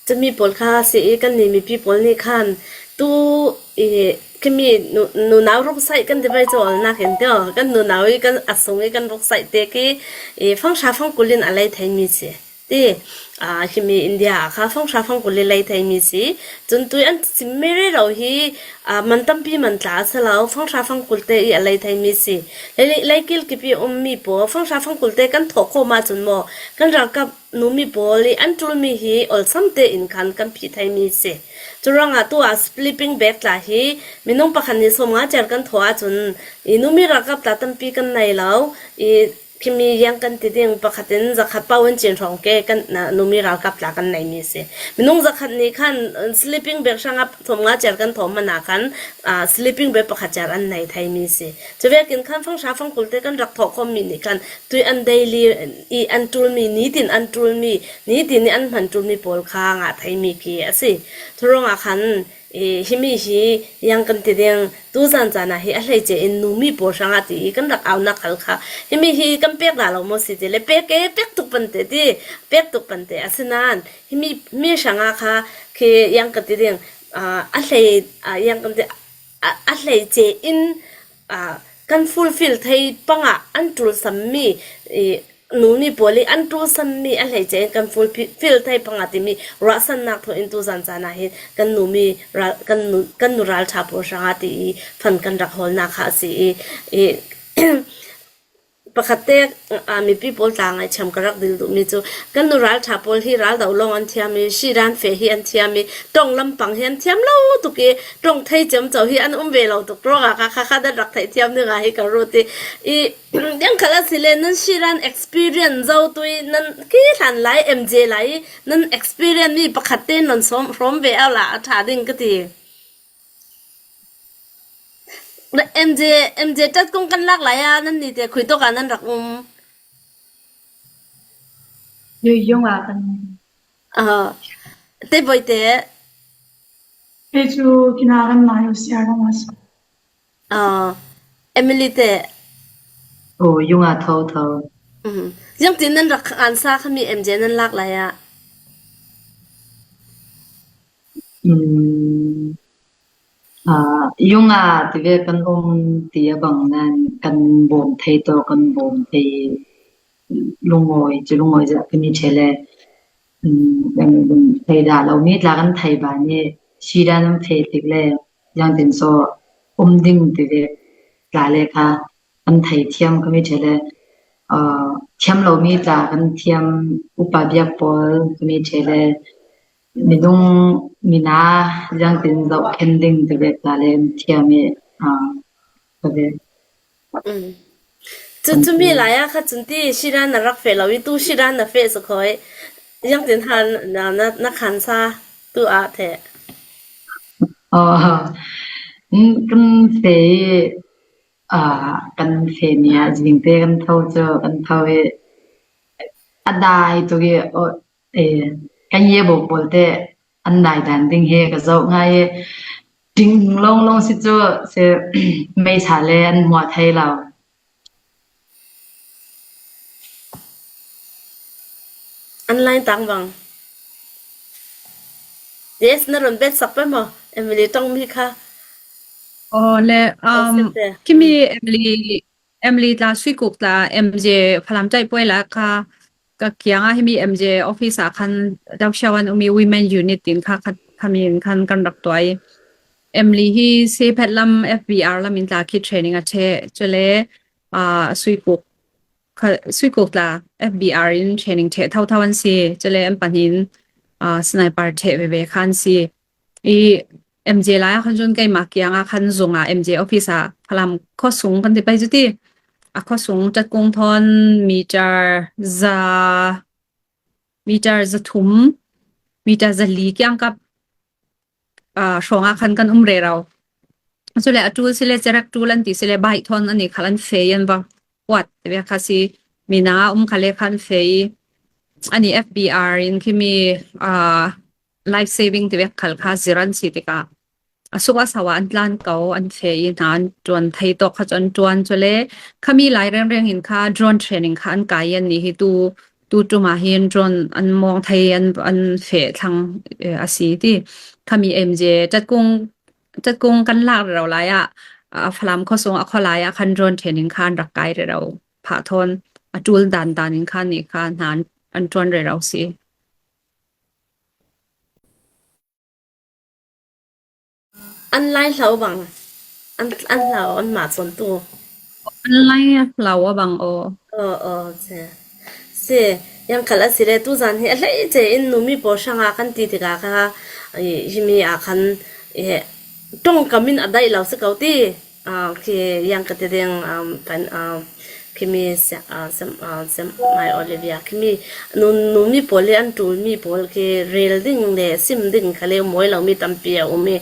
cumi pawl kha si i kan ni mipi pawl nih khan tu i, khimi nu, nunau ruksaih kan ti bai cu awlnak in tio, kan nunau i kan a sung i kan ruksaih te khi i fangṭha fangkul in a lei theimi si. Ti, aa, khimi India ah kha fangṭha fangkul i lei theimi si. Cun tui an sim rero hi, aa, man tampi man tla a si lo, fangṭha fangkul te i a lei theimi si. Lei, leikil kip i ummi pawl, fangṭha fangkul te kan thawh khawm ahcun maw, kan ralkap numi pawl i an ṭul mi hi awlsam tein khan kan phih thei mi si. Churuangah tu a sleeping bag tla hi minung pakhat nih sawmnga ciar kan thawh ahcun i numi ralkap tla tampi kan nei lo. I khimi yang kan ti ding, pakhat in zakhat paoh in cin hrawng ke kan, na, numi ralkap tla kan nei mi si. Minung zakhat nih khan, uh, sleeping bag hrangah sawmnga ciar kan thawh hmanh ah khan, uh, sleeping bag pakhat ciar an nei thei mi si. Cuvekin khan fangṭha fangkul te kan rak thawh khawm mi nih khan tui an daily i an ṭul mi, nitin an ṭul mi, nitin i an hman ṭul mi pawl kha ngah thei mi khi a si. Churuangah khan, i, himi hi yang kan ti ding, tu zan caan ah hi a hleice in numi pawl hrangah ti i kan rak aunak hal kha. Himi hi kan pek dah lo maw si ti le, pek e, pek tuk pante ti, pek tuk pante. Asinain himi, mi hrangah kha khi yang kan ti ding, aa, a hlei, aa, yang kan ti, a, a hleice in, aa, kan fulfill thei pangah an ṭulsam mi, i, numi pawl i an ṭulsam mi a hleice in kan fulfill thei pangah timi ruahsannak thawh in tu zan caan ah hin kan numi ral, kan nu, kan nu ralṭha pawl hrangah ti i fan kan rak hawlnak kha a si i, i, pakhat te, aa, mipi pawl tla ngaihchiam ka rak dil duhmi cu kan nu ralṭha pawl hi ral doh lawng an thiam i, Shiran feh hi an thiam i, ṭong lampang hi an thiam lo tuk i, ṭong thei ciamco hi an um ve lo tuk ruangah kha kha kha nan rak theih thiam dingah hi ka ruat i, i, Yang khal a si le, nan Shiran experience zo tu i nan khi hlan lai, M J lai i nan experience mi pakhat te nan sawm, hrawm ve awla a ṭha ding ka ti. Na M J, M J tat kong kan lak lai a, nan ni te khui tawk a nan rak um. Yui yung a kan. Ah, te boi te. Te cu kina kan lai u siar ram a si. Ah, Emily te. Oh, yung a tho tho. Mhm. Ziangtin nan rak khan sa khami M J nan lak lai ah. Mm. Ah, yung a tive kan um ti a bang nan kan bawm thei to kan bawm thei lungawi, cu lungawi zah kan i ṭheh le. Um, kan thei dah lo mi tla kan thei ba ni si dan an feh tik le, ziangtin so um ding tive tla le kha kan thei thiam kan i ṭheh le, aa, thiam lo mi tla kan thiam, upa biak pawl kan i ṭheh le, minung mina ziangtin zoh khen ding tive tla le kan thiam i, aa, ka ve. Mm. Cu, cumi lai ah kha cun ti Shiran na rak feh lo i tu Shiran na feh sukhawi. Ziangtin han na, na, na khan sa tu ah the. Oh, mm, kan feh i, aa, kan feh ni ah zingte kan tho cu kan tho i a dai tuk i, oh, eh, kan ye bawk pawl te an dai dan ding he ka zoh ngai i, ding lawng lawng si cu si, meisa le an hmuah thei lo. An lai tang bang. Yes, na run bet sak pe maw? Emily tong mi kha. Oh, le, um, sete. Kimi Emily, Emily tla, Suikuk tla, M J Falam ṭai puai la kha, ka kiangah himi M J office ah khan Dausiawan umi women unit tin kha khat khami in khan kan rak tuai. Emily hi Sephet lam F B R lam in tla khi training a ṭheh. Cule, aa, Suikuk kha, Suikuk tla F B R in training ṭheh thotho an si. Cule an pahnih in, aa, sniper ṭheh veve kha an si. I M J lai ah khan cun keimah kiangah khan zung ah M J office ah Falam khuasung kan ti pei cu ti. A khuasung ṭatkung thawn meter za, meter za thum, meter za li kiangkap, aa, hrawngah khan kan um rero. Cule a ṭul si le, cerek ṭul an ti si le, bike thawn an i khal an feh i an va kuat tivek kha si. Mina um kha le khan feh i, an i F B R in khimi, aa, life saving tivek khal kha zir an si tikah a suk a sau ah an tlan ko, an feh i hna an ṭuan thei tawk kha cu an ṭuan. Cule khami lai rengreng in kha drone training kha an kai i an nih hi tu, tu ṭum ah hin drone an mawng thei, an, an feh thlang, eh, a si ti. Khami M J ṭatkung, ṭatkung kan lak rero lai ah, a Falam khuasung a khualai ah khan drone training kha an rak kai rero phah thawn a ṭul dan dan in kha nih kha hna an, an ṭuan rero si. An lai hlau bang. An, an hlau, anmah cawntu. An lai hlau a bang aw. Aw, aw, si. Si. Yang khal a si le, tuzan hi a hleice in numi pawl hranga kan ti tikah kha, i, himi ah khan, i, ṭawngkam in a daih lo si ko ti. Ah, khi yang ka ti ding, um, pan, um, khimi se-, ah, sem, ah, sem, mai Olivia, khimi nu, numi pawl le an ṭulmi pawl khi rel ding le sim ding kha le mawi lo mi tampi a um i,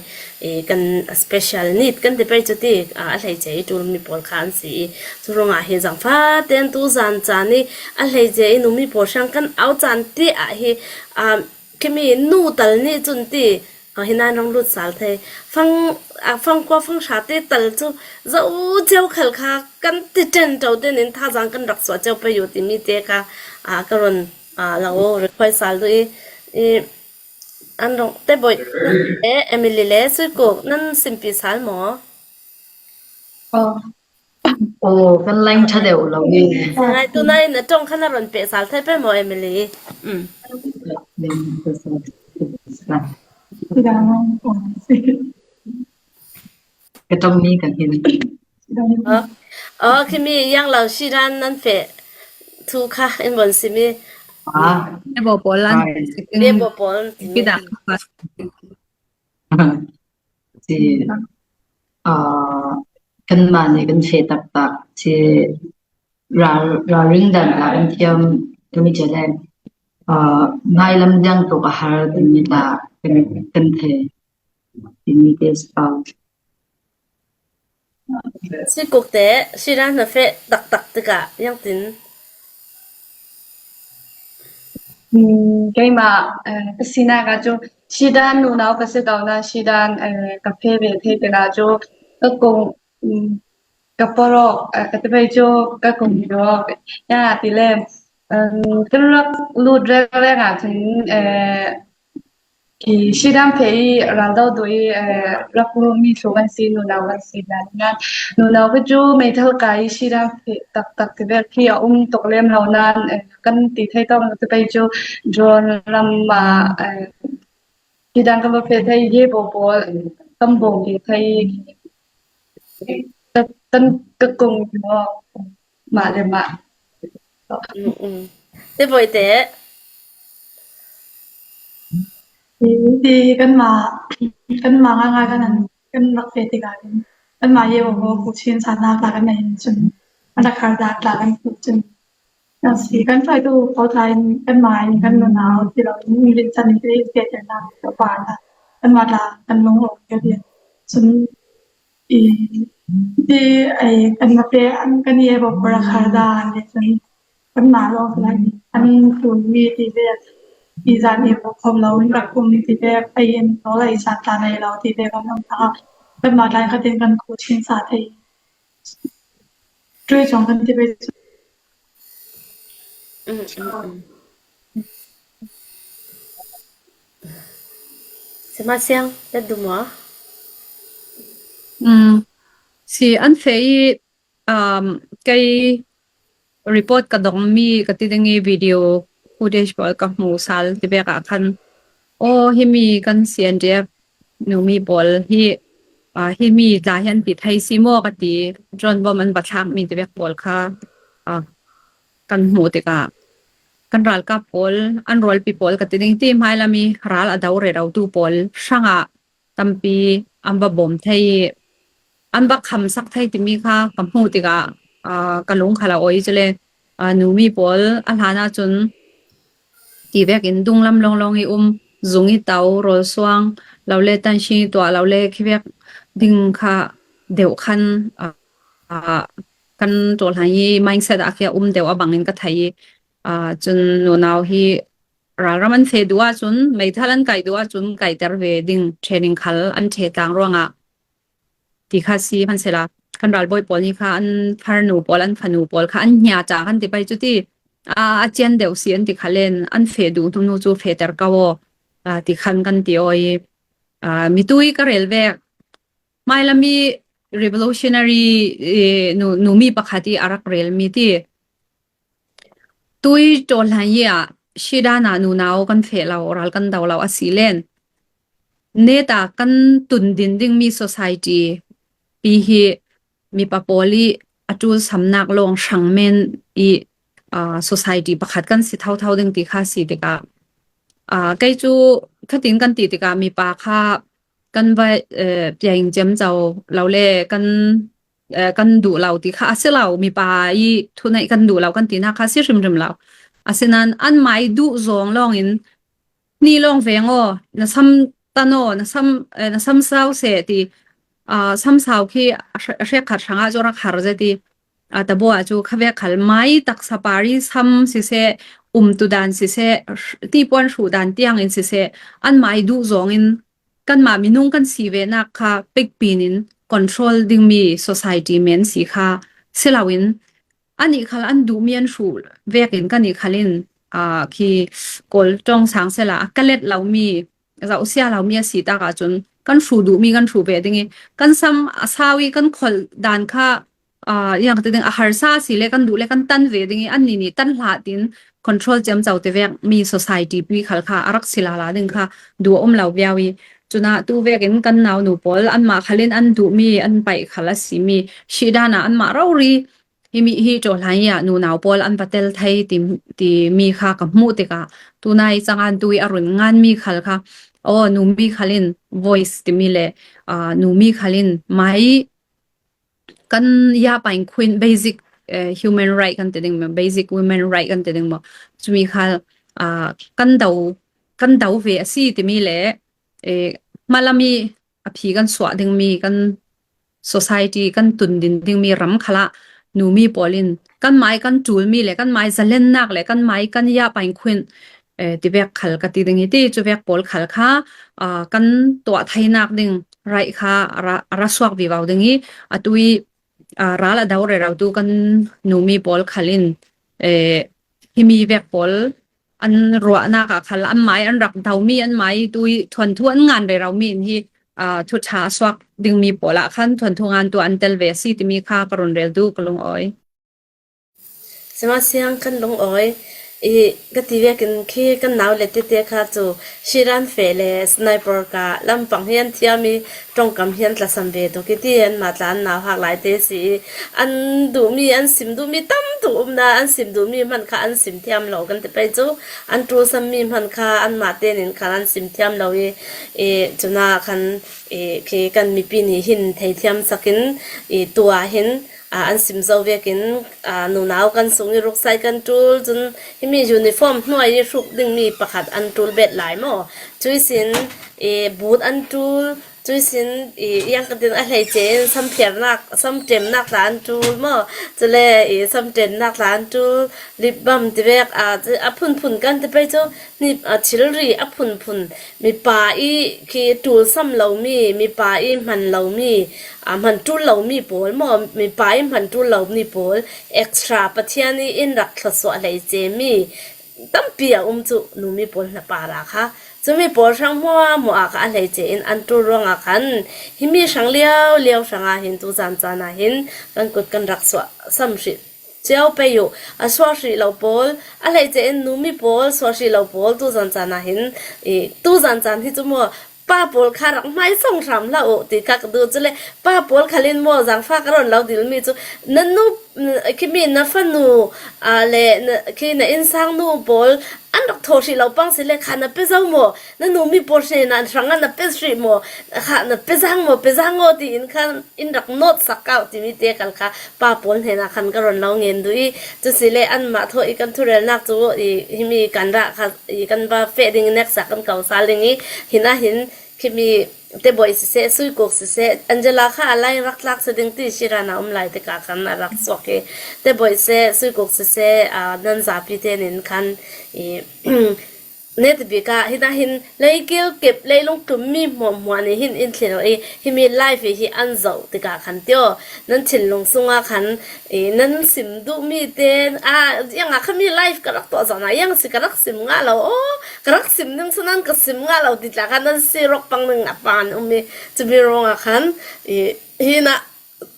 i, kan special need kan ti pei cu ti, ah, a hleice i ṭulmi pawl kha an si i, cu ruangah hi zangfah tein tuzan caan i a hleice i numi pawl hrang kan au caan ti ah hi, ah, khimi nu tal nih cun ti, ah, hi nan rong lut sal thei. Fang, ah, fangkua fanghrate tal cu zo cio khal kha kan ti ṭen ṭo tein in thazang kan rak suah cio pei u timi te kha, ah, ka run, ah, lo request sal duh i, i, an rong te bawih e Emily le Suikuk nan simpi sal maw? Oh. Oh, kan line ṭha deuh lo i. Ngai tu nai na ṭong khan a run peh sal thei pei maw Emily? Mm. Ka ṭong mi kan hin. Oh, oh, khimi yang lo Shiran nan feh thu kha in von simi. Ah. Bia bo pawl an. Bia bo pawl. Pida. Si, ah, kanmah nih kan feh taktak si ral, ralring dan la kan thiam timi cia le, ah, hmailam ziang tuk a har timi ta kan, kan thei timi te si pau. Suikuk te, Shiran na feh taktak tikah, yang tin. Mm, keimah, eh, ka sinak ah cu Shiran nunau ka si ko nain Shiran, eh, ka feh ve thei tikah cu ka kong, mm, ka porh awk, eh, ka ti pei cu ka kong hi awk. Ya, ti le, um, kan rak lut reng reng ah cun, eh, Hi Shiran feh i raldo duh i, eh, rak lumi hlu kan si, nunau kan si hna. Nunau khi cu meithal kai i Shiran feh taktak ti vek khi a um tuk lem lo nain, eh, kan ti thei tawk ti pei cu drone lam ah, eh, Shiran kan va feh thei, hi bo pawl kan bawm ve thei, kan, kan, ka kong mah le mah. Mm, mm. Te voi te. Hi, hi kanmah, kanmah ngaingai kan an, kan rak feh tikah hin kanmah ye aw, ku Chin sannak tla kan nei cun, an rak har dak tla kan hmuh cun, a si kan fai tu pawl tla in kanmah in kan nunau ti lo in English can in te in feh nak ka pa na kanmah tla kan lung awk ka cun, i, ti, ai, kan mah te an kan i e bawk rak har dan le cun kanmah lawng cu lai an tlunmi ti ve, i zan i bawk khawm lo in rak um ti ve, ai in nawl ai san tla nei lo ti ve kan um ta. Kanmah tla in khatin kan khuachin sa thei. Tui cawng kan ti ve. Mm, mm, mm. Sima siang, let du maw? Mm. Si an feh i, um, kei report ka dongmi ka ti ding i video footage pawl ka hmu sal ti vek ah khan, aw, himi kan C N D F numi pawl hi, ah, himi tla hi an ti thei si maw ka ti, drone bomb an va thlakmi ti vek pawl kha, ah, kan hmuh tikah kan ralkap pawl, an rualpi pawl ka ti ding ti, hmailam i ral a do rero tu pawl hrangah tampi an va bawm thei i an va khamsak thei timi kha ka hmuh tikah, aa, ka lung khal a awi cu le, aa, numi pawl a hlan ahcun ti vekin dunglam lawnglawng i um, zung i to, rawl suang lo le, tanhring i tuah lo le, khi vek ding kha deuh khan, aa, aa, kan ṭawlhlan i mindset ah khi a um deuh a bangin ka thei i, aa, cun nunau hi ralram an feh duh ahcun, meithal an kaih duh ahcun kaihter ve ding training khal an ṭhe tlang ruangah ti kha si hmansehla, kan ralbawi pawl nih kha an farnu pawl, an fanu pawl kha an hnia ca kan ti pei cu ti, aa, a cian deuh si an ti kha len, an feh duh hnu cu fehter ko aw, aa, ti khan kan ti aw i, aa, mitui ka rel vek. Hmailam i revolutionary, eh, nu, numi pakhat i a rak relmi ti. Tui ṭawlhlan i ah Shiran ah nunau kan feh lo, ral kan do lo a si len, neta kan tun din dingmi society pi hi mipa pawl i a ṭul samnak lawng hrang men i, ah, society pakhat kan si thotho ding ti kha si tikah, ah, kei cu khatin kan ti tikah mipa kha kan va, eh, piaing ciamco lo le kan, eh, kan duh lo ti kha a si lo, mipa i thuneih kan duh lo kan tinak kha a si hrimhrim lo. Asinain anmah i duh zawng lawngin ni lawng veng aw, na sam tan aw, na sam, eh, na sam sau seh ti, ah, sam sau khi a hre-, a hrekkhat hrangah cu rak har zet i, ah, tabaw ah cu khavek khal mai taksa par i sam siseh, umtu dan siseh, hnipuan hruh dan tiangin siseh, anmah i duh zawngin kanmah minung kan si venak kha pekpin in control dingmi society men si kha si loin, anih khal an duhmi an hruh vekin kan nih khal in, aa, khi Kawl ṭawng sang sela a ka let lomi, zohsia lomi a si tak ahcun kan hruh duhmi kan hruh ve ding i, kan sam a sau i kan kholh dan kha, aa, ziang ka ti ding, a harsa a si le kan duh le kan tan ve ding i, annih nih tan hlah tin control ciamco te vek mi society pi khal kha a rak si lala ding kha duh a um lo viau i, cunah tu vekin kan naunu pawl anmah khal in an duhmi an paih khal a simi hri dan ah anmah rori himi hi ṭawhlan i ah nunau pawl an va tel thei ti, ti mi kha ka hmuh tikah tunai cangan tu i a run nganmi khal kha, aw, numi khal in voice timi le, aa, numi khal in mai kan ya pain khuin basic, eh, human right kan ti ding maw, basic women right kan ti ding maw, cumi kha, ah, kan do, kan do ve a si timi le, eh, hmalami a phi kan suah dingmi kan society kan tun din dingmi ram khalah numi pawl in kan mai kan ṭulmi le kan mai zalennak le kan mai kan ya pain khuin, eh, ti vek khal ka ti ding i ti, cu vek pawl khal kha, ah, kan tuah theinak ding raih kha a ra, a ra suak vivo ding i, atu i, ah, ral a do rero tu kan numi pawl khal in, eh, himi vek pawl an ruahnak ah khal an mai an rak domi an mai tu i thuanthu an ngan rero mi in hi, ah, thu ṭha a suak dingmi pawl ah khan thuanthu ngan tu an tel ve a si timi kha ka run rel tu ka lungawi. Sima siang kan lungawi i ka ti vekin khi kan nau le tete kha cu Shiran feh le sniper ka lampang hi an thiam i ṭongkam hi an tlasam ve tuk i ti anmah tla an nau hak lai te si i an duhmi, an sim duhmi tam tuk umna, an sim duhmi hman kha an sim thiam lo kan ti pei cu an ṭulsammi hman kha anmah tenin khan an sim thiam lo i, i cunah khan i khi kan mipi nih hin thei thiam sakin i tuah hin, aa, an sim zo vekin, aa, nunau kan sung i ruksai kan ṭul, cun himi uniform hnuai i hruk dingmi pakhat an ṭul bet lai maw? Cui sin i boot an ṭul, cui sin i iang ka tin a hleice in samphiarnak, samṭemnak tla an ṭul maw? Cule i samṭemnak tla an ṭul, lip balm ti vek, aa, a phunphun kan ti pei cu, Ni, a thilri a phunphun, mipa i khi ṭulsam lomi, mipa i hman lomi, a hman ṭul lomi pawl maw, mipa i hman ṭul lomi pawl extra Pathian i in rak thluasuah hleice mi tampi a um cu numi pawl hna par ah kha. Cumi pawl hrang hmuahhmuah ah kha a hleice in an ṭul ruangah khan himi hrang liau liau hrangah hin tu zan caan ah hin kan kut kan rak suah sam hrih cio pei uh, a suah hrih lo pawl, a hleice in numi pawl, suah hrih lo pawl, tu zan caan ah hin, i, tu zan caan hi cu maw, pa pawl kha rak hmaisong hram hlah uh ti kha ka duh. Cule pa pawl khal in maw, zangfa ka ron lo dilmi cu, na nu, khimi na fanu, aa, le na, khi na innsang nu pawl an rak thaw hrih lo pang si le kha na pe zo maw, na numi pawl hnenah hrangah na pe hrih maw, kha na pe zang maw, pe zang aw tiin khan in rak nawt sak kau timi te khal kha pa pawl hnenah khan ka ron lo ngen duh i, cu si le anmah thaw i kan thurelnak cu i, himi kan rah kha i kan va feh ding i neksa kan ko sal ding i, hin ah hin khimi Teboi siseh, Suikuk siseh, Angela kha a lai rak tlak si ding ti Shiran a um lai tikah khan a rak suak i, Teboi siseh, Suikuk siseh, aa, nan zapi tenin khan i, Netabik ah, hin ah hin leikil kip leilung tlummi hmuahhmuah nih hin in thlil i, himi live i hi an zoh tikah khan tio, nan thinlung sungah khan i, nan sim duhmi te, a, ziangah kha mi live ka rak tuah zong ah, ziang si ka rak sim ngah lo, aw, ka rak sim ning si nan ka sim ngah lo ti tla khan nan si rawk pang ning a pan um i, cumi ruangah khan i, hin ah,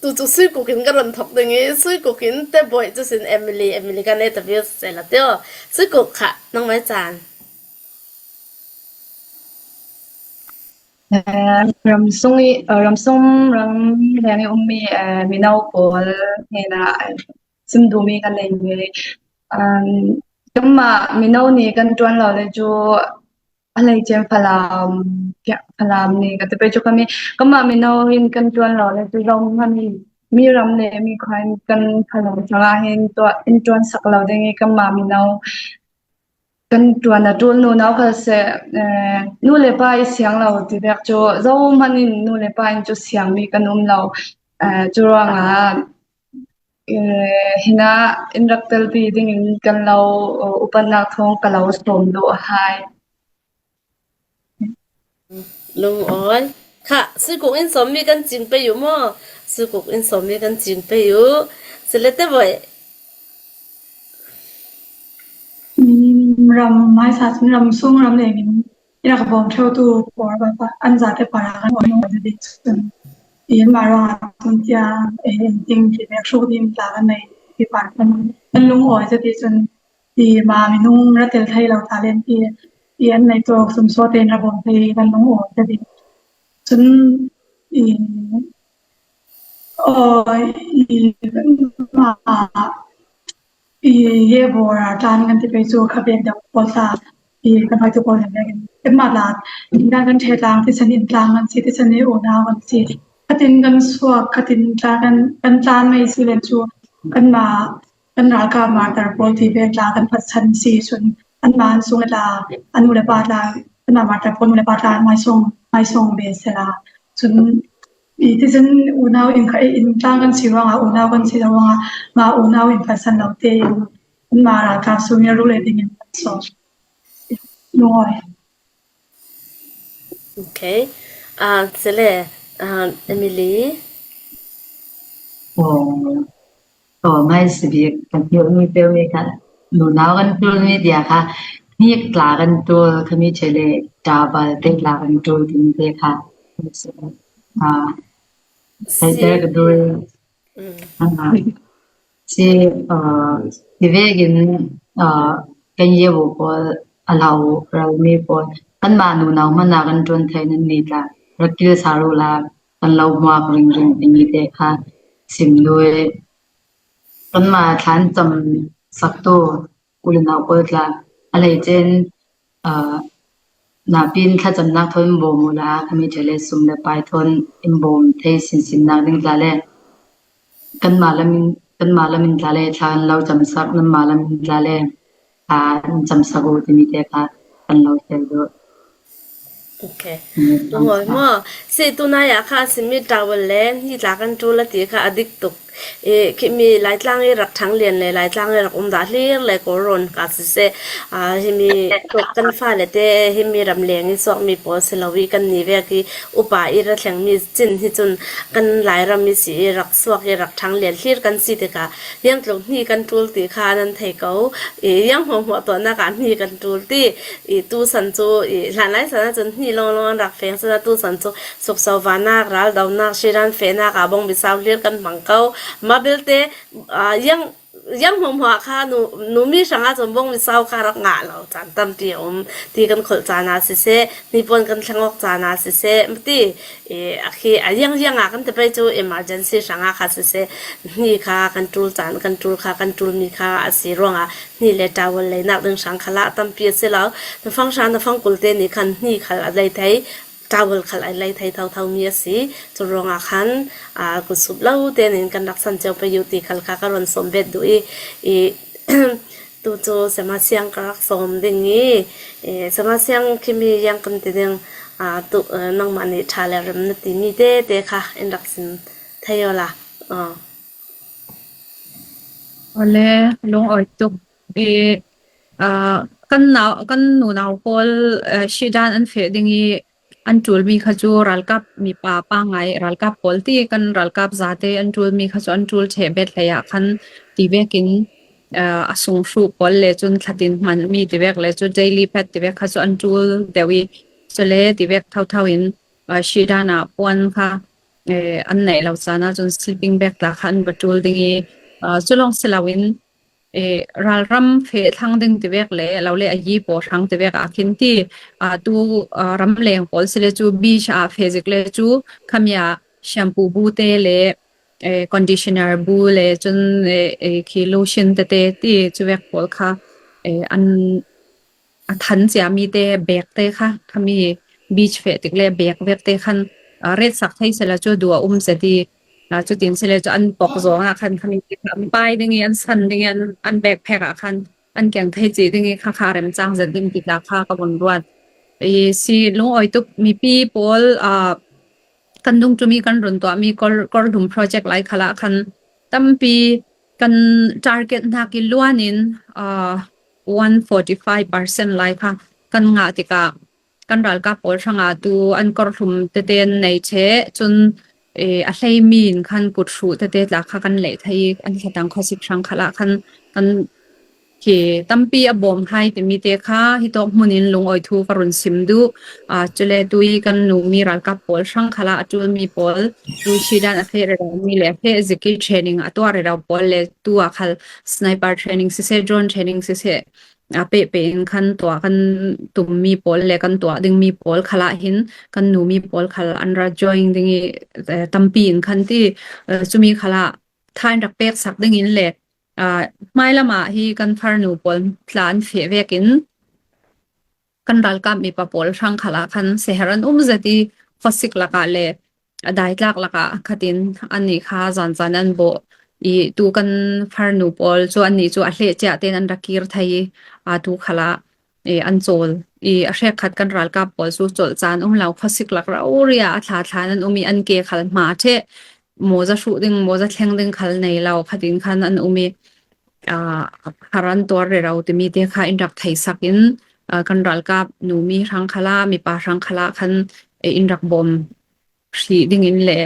tu cu Suikuk in ka ron thok ding i, Suikuk in Teboi cu sin Emily, Emily kan e tabil siseh la tio, Suikuk kha nangmai caan. Eh, ramsung i, eh, ramsung ram leng i ummi, eh, mino pawl hnenah, eh, sim duhmi kan nei mi. Um, kanmah mino ni kan ṭuan lo le cu a lei cem Falam, kia, Falam ni ka ti pei cu kami, kanmah mino in kan ṭuan lo le cu Zohman in mi ram le mi khua in kan Falam ṭhang ah hin tuah, in ṭuan sak lo ding i kanmah mino kan ṭuan a ṭul nunau kha seh, eh, nu le pa i siang lo ti vek cu Zohman in nu le pa in cu siangmi kan um lo. Eh, cu ruangah, eh, hinah in rak telpi dingin kan lo, eh, upatnak thawng ka lo sawm duh a hai. Lungawi. Kha, Suikuk in sawmmi kan cing pei uh maw? Suikuk in sawmmi kan cing pei uh. Silete voi. Mm, ram hmaisa cun ram sung ram leng in i rak bawm ṭheutu pawl pa, pa, an zate parah kan awi nung zet i cun, i anmah ruangah cun tia, eh, in ting ti vek hruk ding tla kan nei ti par kan, kan lungawi zet i cun, i ma minung ra tel thei lo ta len ti, i an nei tu sumsawte in ra bawm thei kan lungawi zet i cun, i, aw, i, ma, i ye bawr a ṭan kan ti pei cu kha bek deuh pawl hla, i kan hoi tu pawl hna bek in kanmah hla, inn kan ṭhe tlang, thisen inn tlang kan si, thisen i unau kan si. Khatin kan suak, khatin tla kan, kan tlan mai si len cu kanmah, kan ralkap martar pawl ti ve tla kan phatsan si cun anmah an sung tla, a nu le pa tla, kanmah martar pawl nu le pa tla an mai sawng, mai sawng ve sela cun i thisen unau in kha, in tlang kan si ruangah, unau kan si ruangah, ma unau in phatsan lo tein anmah ralkap sung i rule dingin kan sawm. Lungawi. Okay. Ah, sele, ah, Emily. Oh, oh, mai si bik kan hmil mi peuh mi kha, nunau kan ṭul mi dia kha, hnik tla kan ṭul, khami ṭhele, tabal te tla kan ṭul ding te kha. Ah, si, ka dul. Mm. Ah, si, ah, si vekin, ah, kan ye bu pawl, a lau rau mi pawl, kanmah nunau hmanh ah kan ṭuan thei nan ni tla, rak kil sa ru la, kan lo hmuak ringring timi te kha sim lui. Kanmah thlan cam saktu u le nau pawl tla, a lei cen, ah, napi in thlacamnak thawn in bawm u la, khami ṭhele sum le pai thawn in bawm thei sinsinnak ding tla le kanmah lam in, kanmah lam in tla le thla kan lo camsak, nanmah lam in tla le, ah, in camsak u timi te kha kan lo tel duh. Okay. Lungawi maw? Si tunai ah kha a simi tawel le hni tla kan ṭul a ti kha a dik tuk. I, khimi Laitlang i rak ṭhang lian le Laitlang i rak um dah hlir le Kawlrawn ka siseh, aa, himi tuk kan fale te, himi ramleng i suakmi pawl si lo i kan ni vek i upa i ra thlengmi cin hi cun kan Lairam i si i rak suak i rak ṭhang lian hlir kan si tikah, ziangtluk hni kan ṭul ti kha nan thei ko. I, ziang hmuahhmuah tuahnak ah hni kan ṭul ti. I, tu san cu, i, hlanlai san ahcun hni lawnglawng an rak feng cun, tu san cu sukso vanak, raldonak, hriran fehnak ah bawngbi sau hlir kan hmang ko. Mah belte, aa, ziang, ziang hmuahhmuah kha nu, numi hrang ahcun bawngbi sau kha rak ngah lo caan tampi a um ti kan kholh caan ah siseh, hnipuan kan thleng awk caan ah siseh, mah ti, i, a khi, a ziangziang ah kan ti pei cu emergency hrang ah kha siseh, hni kha kan ṭul caan, kan ṭul kha, kan ṭulmi kha a si ruangah, hni le tawel leinak ding hrang khalah tampi a si lo. Na fang hra, na fang kul te nih khan hni khal a lei thei, tawel khal a lei thei thotho mi a si. Cu ruangah khan, aa, kut sup lo te nih kan rak san cio pei u ti khal kha ka run sawm bet duh i, i, tu cu Sema Siang ka rak sawm ding i, i, Sema Siang khimi ziang kan ti ding, aa, tu, aa, nangmah nih ṭha le rem na timi te, te kha in rak sim thei awla. Aa. Awle, lungawi tuk. I, aa, kan nau, kan nunau pawl, aa, hridan an feh ding i an ṭulmi kha cu ralkap mipa pangai, ralkap pawl ti kan ralkap zate an ṭulmi kha cu an ṭul ṭheh bet hlei ah khan ti vekin, aa, a sung hruh pawl le cun thlatin hmanmi ti vek le cu daily pet ti vek kha cu an ṭul deuh i, cule ti vek thotho in, aa, hridan ah puan kha, eh, an neih lo caan ahcun sleeping bag tla kha an va ṭul ding i, aa, cu lawng si loin, eh, ralram feh thlang ding ti vek le, lo le a yi paw hrang ti vek ah khin ti, aa, tu, aa, ramleng pawl si le cu beach ah feh zik le cu khami ah shampoo bu te le, eh, conditioner bu le cun, eh, eh, khi lotion tete ti cuvek pawl kha, eh, an a than cia mite bekte kha, khami beach feh tik le bek vekte khan, ah, retsak thei sela cu duh a um zet i, ah, cutin sile cu an pok zong ah khan khami te kha an pai ding i, an san ding i, an, an bek phek ah khan an keng thei cih ding i kha kha remcang zet ding ti tla kha ka vun ruat. I si lungawi tuk mipi pawl, ah, kan dungtumi kan run tuahmi kor, korhlum project lai khalah khan tampi kan target hnak i luan in, ah, one forty five percent lai kha kan ngah tikah kan ralkap pawl hrangah tu an korhlum tete an nei ṭheh cun, eh, a hleimi in khan kut hruh tete tla kha kan leh thei i an thlatang khuasik hrang khalah khan kan khi tampi a bawm hai timi te kha hitawk hmun in lungawi thu ka run sim duh. Ah, cule tui kan numi ralkap pawl hrang khalah a ṭulmi pawl, tui si dan a feh rero mi le a feh zik i training a tuah rero pawl le tu ah khal sniper training siseh, drone training siseh, a pehpeh in khan tuah kan tummi pawl le kan tuah dingmi pawl khalah hin kan numi pawl khal an ra join ding i, eh, tampi in khan ti, eh, cumi khalah thain rak pek sak ding in le, ah, hmailam ah hi kan farnu pawl tla an feh vekin kan ralkap mipa pawl hrang khalah khan seher an um zet i khuasik lakah le a daitlak lakah khatin annih kha zanzan an bawh i tu kan farnu pawl cu annih cu a hleh ciah tein an ra kir thei i, aa, tu khalah, eh, an cawl i a hrek khat kan ralkap pawl cu colh caan um lo khuasik lak rori ah a thla thlan an um i an ke khal hma ṭheh mawza hruh ding, mawza thleng ding khal nei lo khatin khan an um i, aa, har an tuar rero timi te kha in rak theisak in, aa, kan ralkap numi hrang khalah, mipa hrang khalah khan, eh, in rak bawm hrih ding in le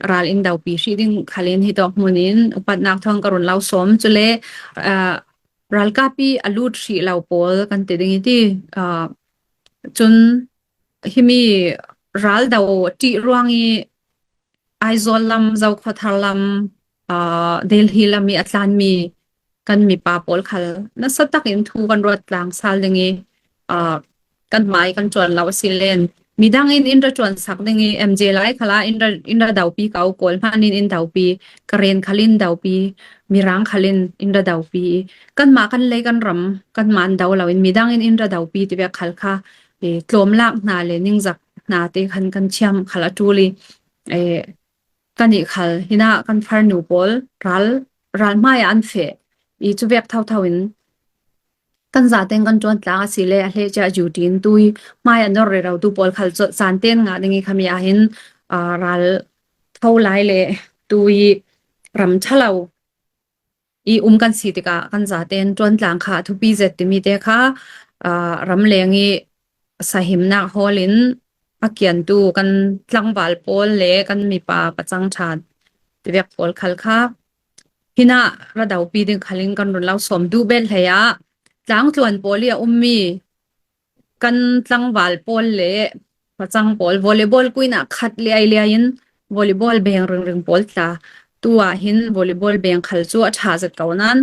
ral in dopi hrih ding khal in hitawk hmun in upatnak thawn ka run lo sawm. Cule, aa, ralkap i a lut hrih lo pawl kan ti ding i ti, aa, cun himi ral do ṭih ruang i Aizawl lam, Zokhawthar lam, aa, Delhi lam i a tlanmi kan mipa pawl khal nasa takin thu kan ruat tlang sal ding i, aa, kan hmai kan ṭuan lo a si len midang in in ra ṭuan sak ding i M J lai khalah in ra, in ra dopi ko, Kawl hman in in dopi, Karen khal in dopi, Mirang khal in in ra dopi i kanmah kan lei kan ram kanmah an do lo in midang in in ra dopi tivek khal kha, eh, tlawmlak hna le ningzak hna te khan kan thiam khal a ṭul i, eh, kan i khal hinah kan farnu pawl ral, ral hmai ah an feh i cuvek thotho in kan zaten kan ṭuan tlang a si le a hleh ciah duty in tui hmai a nor rero tu pawl khal colh caan tein ngah ding i khami ah hin, aa, ral tho lai le tui ram ṭha lo i um kan si tikah kan zaten ṭuan tlang kha a thupi zet timi te kha, aa, ramleng i sahimnak hawl in a kiantu kan tlangval pawl le kan mipa pacang ṭha tivek pawl khal kha hinah ra dopi ding khal in kan run lo sawm duh bet hlei ah tlangtluan pawl i a ummi kan tlangval pawl le pacang pawl volleyball kuinah khat liai liai in volleyball beng ringring pawl tla tu ah hin volleyball beng khal cu a ṭha zet ko nan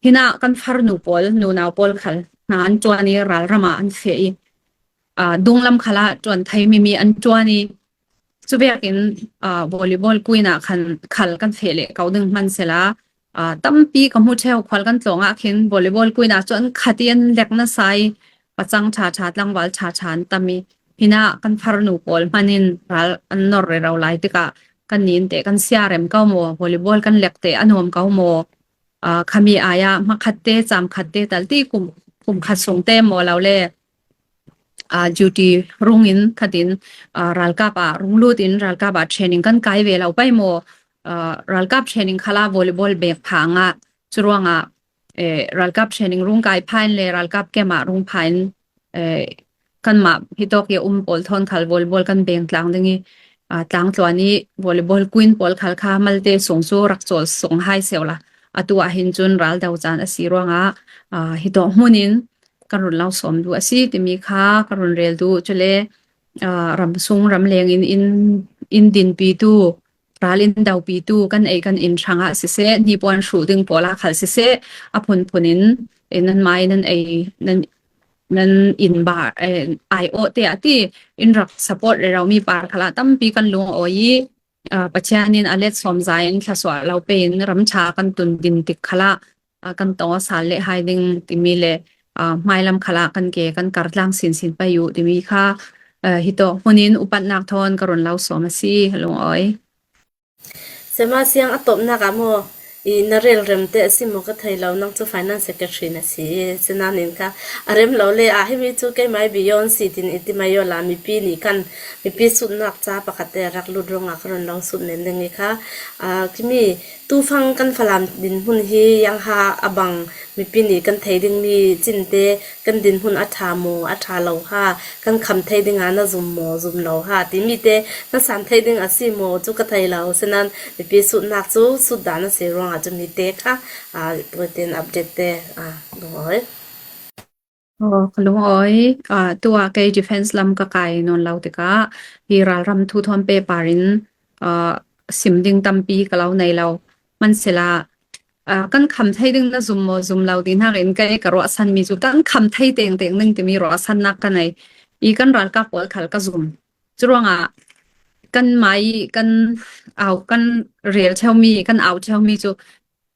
hinah kan farnu pawl, nunau pawl khal hna an ṭuan i ralram ah an feh i, aa, dunglam khalah ṭuan theimi mi an ṭuan i, cuvekin, aa, volleyball kuinah khan khal kan feh leh ko ding hman sela, aa, tampi ka hmu ṭheu khual kan tlawng ah khin volleyball kuinah cu an khat i an lek nasa i pacang ṭha ṭha, tlangval ṭha ṭha an tam i hinah kan farnu pawl hman in ral an nor rero lai tikah kan nin te kan sia rem ko maw, volleyball kan lek te a nuam ko maw, aa, khami ai ah hmakhatte, caamkhatte tal ti kum, kum khat sungte maw lo le, aa, duty rung in khatin, aa, ralkap ah rung lut in ralkap ah training kan kai ve lo pei maw, aa, ralkap training khalah volleyball bek phang ah curuangah, eh, ralkap training rung kai pha in le ralkap camp ah rung pha in, eh, kanmah hitawk i a um pawl thawn khal volleyball kan beng tlang ding i, aa, tlangtluan i volleyball kuin pawl khal kha malte sung cu rak cawl sung hai seuh la. Atu ah hin cun ral do caan a si ruangah, aa, hitawk hmun in kan run lo sawm duh a si timi kha ka run rel duh. Cule, aa, ram sung ram leng in, in, in dinpitu, ral in dopitu kan ei kan inn hrangah siseh, hnipuan hruh ding pawl ah khal siseh, a phunphun in, eh, nan mai nan ei, nan, nan inn bar, eh, aiawh te ah ti in rak support rero mi par khalah tampi kan lungawi i, Pathian in a let sawm za in thluasuah lo pe in ram ṭha kan tun din tik khalah kan tawng a sal leh hai ding timi le hmailam khalah kan ke kan kartlang sinsin pai uh timi kha hi tawh hmun in upatnak thawn ka run lo sawm a si, Lungawi. Sema siang a tawpnak ah maw, i na rel rem te a si maw ka thei lo, nang cu finance secretary na si i, sinanin kha a rem lo le ah, himi cu keimah i beyond si tin i ti mai aw la, mipi nih kan, mipi sutnak ca pakhat te a rak lut ruangah ka run lo sut nen ding i kha, aa, kimi tufang kan Falam dinhmun hi yang ha a bang mipi nih kan thei dingmi cinte kan dinhmun a ṭha maw, a ṭha lo ha, kan kham thei dingah na zum maw, zum lo ha, timi te na san thei ding a si maw cu ka thei lo. Sinan mipi sutnak cu sut dah na si ruangah cun hi te kha, aa, tuatin update te, aa, Lungawi. Aw, ka Lungawi, aa, tuah kei defense lam ka kai nawn lo tikah hi ralram thu thawn pehpar in, aa, sim ding tampi ka lo nei lo. Hmansela, aa, kan kham thei ding na zum maw, zum lo ti hnakin kei ka ruahsanmi cu kan kham thei tengteng ding timi ruahsannak ka nei. I kan ralkap pawl khal ka zum. Curuangah kan mai, kan au, kan rel ṭheumi, kan au ṭheumi cu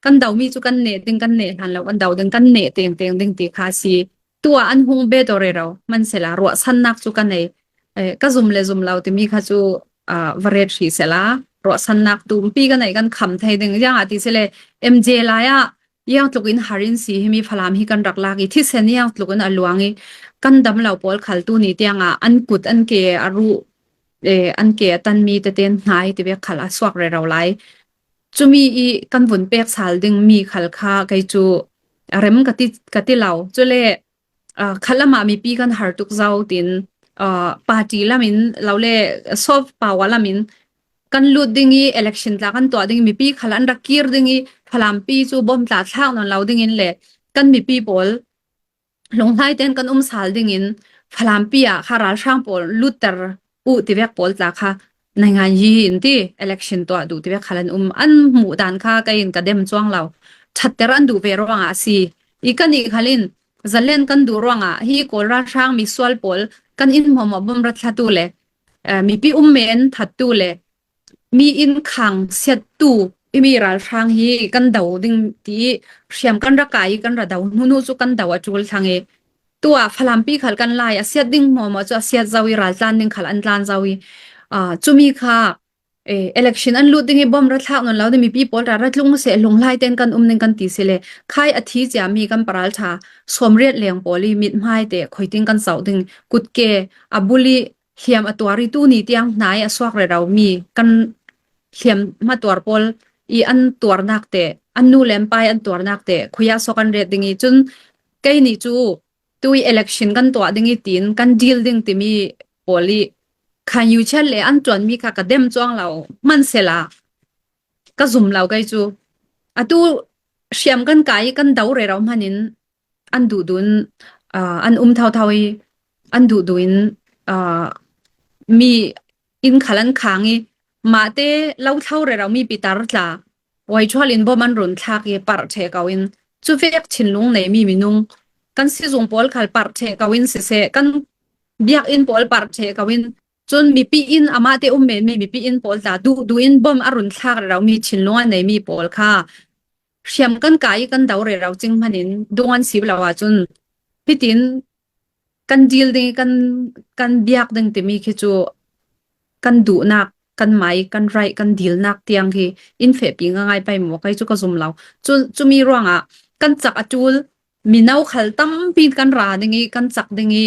kan domi cu kan neh ding, kan neh hlan lo kan do ding, kan neh tengteng ding ti kha a si. Tuah an hung bet aw rero, hmansela ruahsannak cu ka nei. Eh, ka zum le zum lo timi kha cu, aa, va ret hrih sela, ruahsannak tumpi ka nei, kan kham thei ding. Ziangah ti sile, M J lai ah iang tluk in har in si himi Falam hi kan rak lak i, thisen iang tluk in a luang i, kan dam lo pawl khal tuni tiangah an kut, an ke a ruh, eh, an ke a tanmi tete hnai ti vek khal a suak rero lai. Cumi i kan vun pek sal ding mi khal kha kei cu a rem ka ti, ka ti lo. Cule, aa, khalam ah mipi kan har tuk zo tin, aa, party lam in lo le soft power lam in kan lut ding i, election tla kan tuah ding i, mipi khal an rak kir ding i, Falampi cu bom tla thlak nawn lo ding in le kan mipi pawl lunglai ten kan um sal ding in Falampi ah kha ralhrang pawl lutter uh ti vek pawl tla kha naingan yi in ti election tuah duh ti vek khal an um, an hmuh dan kha kei in ka dem cuang lo. Ṭhatter an duh ve ruangah a si. I kan ih khal in zalen kan duh ruangah hi Kawl ralhrang misual pawl kan inn hmuahhmuah bom ra thlatu le, eh, mipi um men thattu le mi inn khang siattu i mi ralhrang hi kan do ding ti i hriam kan ra kai i kan ra do hnu hnu cu kan do a ṭul thlang i, tuah Falampi khal kan lai a siat ding hmuahhmuah cu a siat zo i, raltlan ding khal an tlan zo i, aa, cumi kha, eh, election an lut ding i bom ra thlak nawn lo ding, mipi pawl ra ra tlung seh, lunglai ten kan um ding kan ti si le, khai a thi ciami kan paralṭha sawmriat leng pawl i mithmai te khoiting kan zoh ding, kutke a bul i hliam a tuar i, tuni tiang hnai a suak rero mi kan hliam hmatuar pawl i an tuarnak te, an nu le an pai an tuarnak te khuiah so kan ret ding i, cun kei nih cu tui election kan tuah ding i tin kan deal ding timi pawl i khan yuchiat le an ṭuanmi kha ka dem cuang lo, hmansela ka zum lo kei cu. Atu hriam kan kai i kan do rero hman in an duh duh in, aa, an um thotho i an duh duh in, aa, mi inn khal an khang i mahte lo thlo rero mi pitar tla, Waiṭhual in bom an run thlak i parh ṭheh ko in, cuvek thinlung neimi minung kan sizung pawl khal parh ṭheh ko in siseh, kan biakinn pawl parh ṭheh ko in, cun mipi inn, amahte um menmi mipi inn pawl tla duh duh in bom a run thlak rero mi thinlung a neimi pawl kha hriam kan kai i kan do rero cing hman in dung an sip lo ahcun hitin kan deal ding i kan, kan biak ding timi khi cu kan duhnak, kan mai, kan right, kan dealnak tiang hi in fehpi ngaingai pei maw, kei cu ka zum lo. Cu, cumi ruangah kan cak a ṭul, mino khal tampi kan ra ding i, kan cak ding i,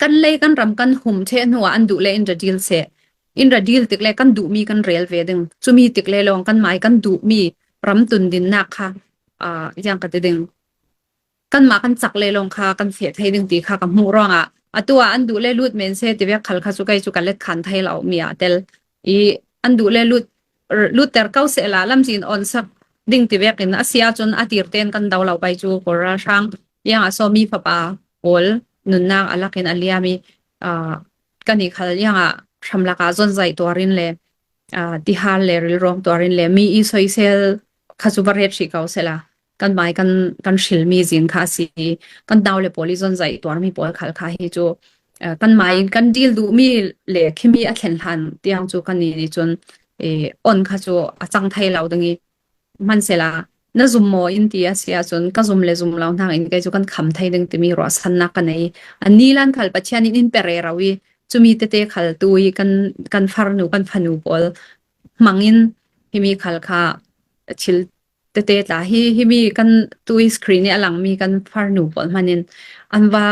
kan lei kan ram kan hum ṭheh hnuah an duh le in ra deal seh. In ra deal tik le kan duhmi kan rel ve ding. Cumi tik le lawng kan mai kan duhmi ram tun dinnak kha, aa, ziang ka ti ding. Kanmah kan cak le lawng kha kan feh thei ding ti kha ka hmuh ruangah, atu ah an duh le lut men seh ti vek khal kha cu kei cu ka let khan thei lo mi ah tel i, an duh le lut, lutter ko sehla lamcin on sak ding ti vekin a si ahcun a tirten kan do lo pei cu Kawl ralhrang, ziangah Sawmi fapa pawl nunnak a lakin a liam i, aa, kan i khal ziangah hramlak ah zonzaih tuar in le, aa, tihal le rilrawng tuar in le mi i soisel kha cu va ret hrih ko sehla, kan mai kan, kan hrilmi zin kha a si. Kan nau le pawl i zonzaih tuarmi pawl khal kha hi cu, aa, kan mai kan deal duhmi le khimi a thlen hlan tiang cu kan i nih cun eh, on kha chu a chang thei lo ding i, hmansela na zum maw in ti a si ahcun ka zum le zum lo hnakin kei cu kan kham thei ding timi ruahsannak ka nei. A ni lan khal Pathian in in pe rero i, cumi tete khal tu i kan, kan farnu, kan fanu pawl hmangin himi khal kha thil tete tla hi, himi kan tu i screen i a langmi kan farnu pawl hmanin an va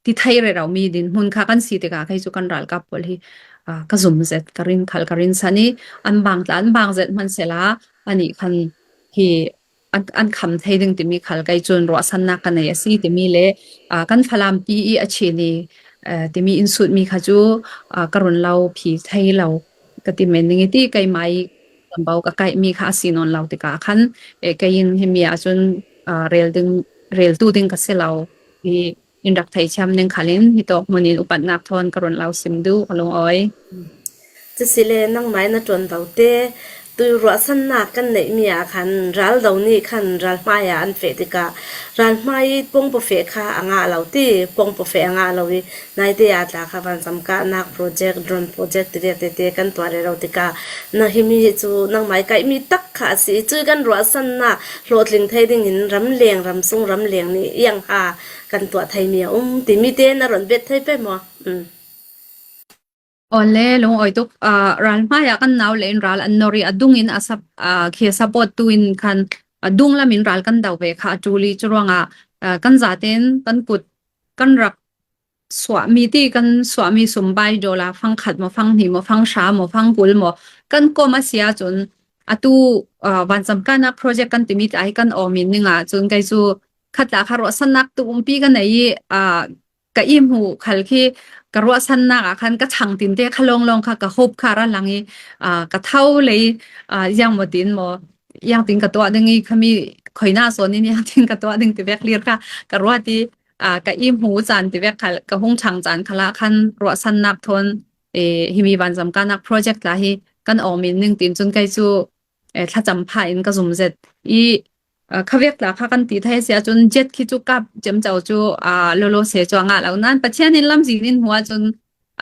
ti thei rero mi din hmun kha kan si tikah kei cu kan ralkap pawl hi, ah, ka zum zet, ka rin khal, ka rin san i an bang tla, an bang zet hmansela anih khan hi an, an kham thei ding timi khal kei cun ruahsannak ka nei a si timi le, ah, kan Falampi i a Chin i, eh, timi in sutmi kha cu, ah, ka run lo phi thei lo ka ti men ning i ti keimah i tambo ka kaihmi kha a si nawn lo tikah khan, eh, kei in himi ah cun, ah, rel ding, rel tu ding ka si lo i in rak thei thiam ning khalin hitawk hmun in upatnak thawn ka run lo sim duh a lungawi. Cusile nangmah in na ṭuanvo te, tu ruahsannak kan neihmi ah khan ral do nih khan ral hmai ah an feh tikah ral hmai i pawngpaw feh kha a ngah lo ti, pawngpaw feh a ngah lo i naite ah tla kha vanzam kahnak project, drone project ti viak tete kan tuah rero tikah na himi hi cu nangmah i kaihmi tak kha a si i cui kan ruahsannak hlawhtling thei dingin ramleng, ramsung ramleng nih iang ha kan tuah theimi a um timi te na ron bet thei pei maw? Um. Awle, lungawi tuk, ah, ral hmai ah kan nau le in ral an nor i a dungin a sap-, ah, khi a support tu in khan a dunglam in ral kan do ve kha a ṭul i curuangah, ah, kan zaten kan kut kan rak suahmi ti kan suahmi sum bai dollar fang khat maw, fang hnih maw, fang hra maw, fang kul maw kan kom a si ahcun atu, ah, vanzam kahnak project kan timi tla hi kan awmin ningah cun kei cu khat tla kha ruahsannak tu umpi ka nei i, ah, ka ihmu khal khi ka ruahsannak ah khan ka chang tinte kha lawnglawng kha ka hope kha ra lang i, aa, ka tho lei, aa, ziang maw tin maw, ziang tin ka tuah ding i khami khoina sawn in ziang tin ka tuah ding ti vek lir kha ka ruat i, aa, ka ihmu caan ti vek kha ka hung chang caan khalah khan ruahsannak thawn, eh, himi vanzam kahnak project la hi kan awmin ning tin cun kei cu, eh, thlacam pha in ka zum zet i, ah, khavek tla kha kan ti thei a si ahcun jet khi cu kap ciamco cu, ah, lolo se cu a ngah lo. Nain Pathian in lamzin in hmuh ahcun,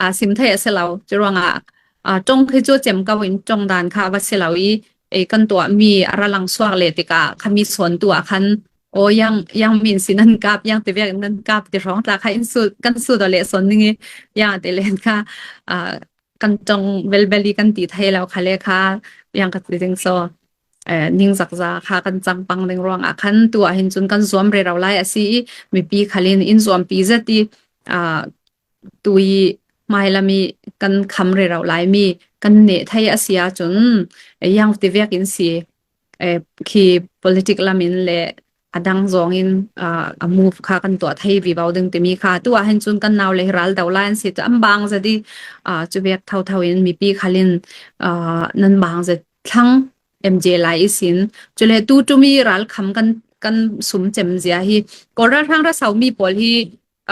ah, sim thei a si lo. Curuangah, ah, ṭong khi cu cem ko in ṭong dan kha a va si lo i, ei kan tuahmi a ra lang suak le tikah khami sawn tu ah khan aw, yang, yang min si nan kap, yang ti vek nan kap ti hrawng tla kha in sut, kan sut aw leh sawn ning i, yang ti len kha, ah, kan ṭong velbel i kan ti thei lo kha le kha, yang ka ti ding saw, eh, ningzakza kha kan cang pang ding ruangah khan tu ah hin cun kan zuam rero lai a si i, mipi khal in in zuampi zet i, ah, tu i hmailam i kan kham rero lai mi kan neh thei a si ahcun, eh, yang ti vek in si, eh, khi politic lam in le a dang zawng in, ah, a move kha kan tuah thei vivo ding timi kha tu ah hin cun kan nau le hi ral do lai an si tu an bang zet i, ah, cu vek thotho in mipi khal in, ah, nan bang zet thlang M J lai i sin. Cule tu ṭum i ral kham kan, kan sum cem zia hi Kawl ralhrang ra so mi pawl hi,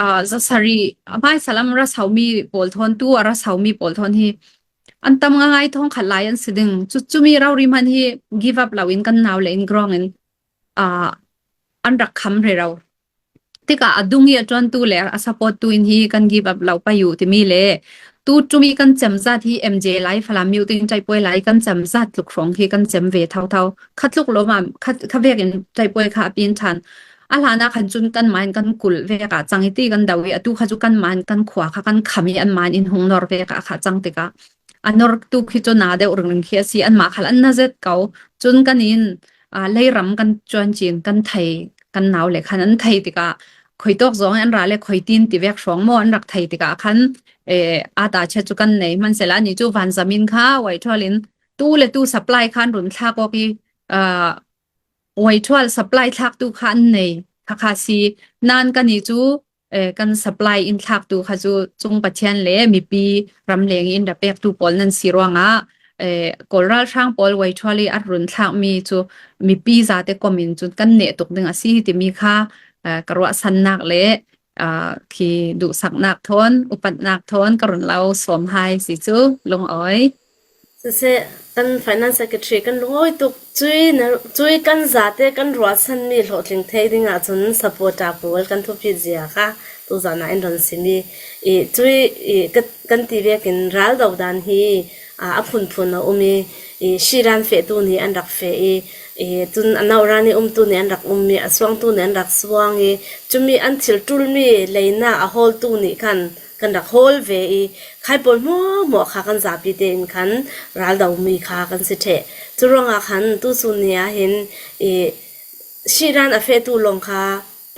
ah, zasari a hmaisa lam ra so mi pawl thawn tu a ra so mi pawl thawn hi an tam ngaingai thawng khat lai an si ding. Cu, cumi rori hman hi give up lo in kan nau le in grawng in, ah, an rak kham rero. Tikah a dung i a ṭuantu le a support tu in hi kan give up lo pei uh timi le tu ṭum i kan cem zat hi M J lai Falam mi uh tin ṭaihpuai lai kan cem zat tluk hrawng hi kan cem ve thotho. Kha tluk lo ma, kha, kha vek in ṭaihpuai kha a pin ṭhan. A hlan ah khan cun kanmah in kan kulh vek ah cang i ti kan do i atu kha cu kanmah in kan khua kha kan kham i anmah in in hung nor vek ah kha cang tikah a nor tu khi cu na deuh ringring khi a si, anmah khal an na zet ko. Cun kan in, aa, leiram kan cuan cin kan thei, kan nau le khan an thei tikah khoi tawk zong an ra le khoi tin ti vek hrawng maw an rak thei tikah khan, eh, ata chia cu kan nei. Hmansela nih cu vanzam in kha waithual in tu le tu supply khan run thlak awk i, aa, waithual supply thlak tu kha an nei kha kha si. Nain kan nih cu eh, kan supply in thlak tu kha cu cung Pathian le mipi ramleng in ra pek tu pawl nan si ruangah, eh, Kawl ralhrang pawl waithual i a run thlak mi cu mipi zate kom in cun kan neh tuk ding a si timi kha, eh, ka ruahsannak le, ah, khi duhsaknak thawn, upatnak thawn ka run lo sawm hai si cu lungawi. Siseh, kan Finance Secretary kan lungawi tuk. Cui na, cui kan zate kan ruahsanmi hlawhtling thei dingah cun supporter pawl kan thupit zia kha tuzan ah in ron sim i, i, cui, i, ka, kan ti vekin ral do dan hi, a, a phunphun a um i, I, Shiran fehtu nih an rak feh i, i, cun a nauran i umtu nih an rak um i, a suangtu nih an rak suang i, cumi an thil ṭulmi leinak a hawltu nih khan kan rak hawl ve i, khai pawl hmuahhmuah kha kan zapi tein khan raldomi kha kan si ṭheh. Curuangah khan tusun ni ah hin, i, Shiran a fehtu lawng kha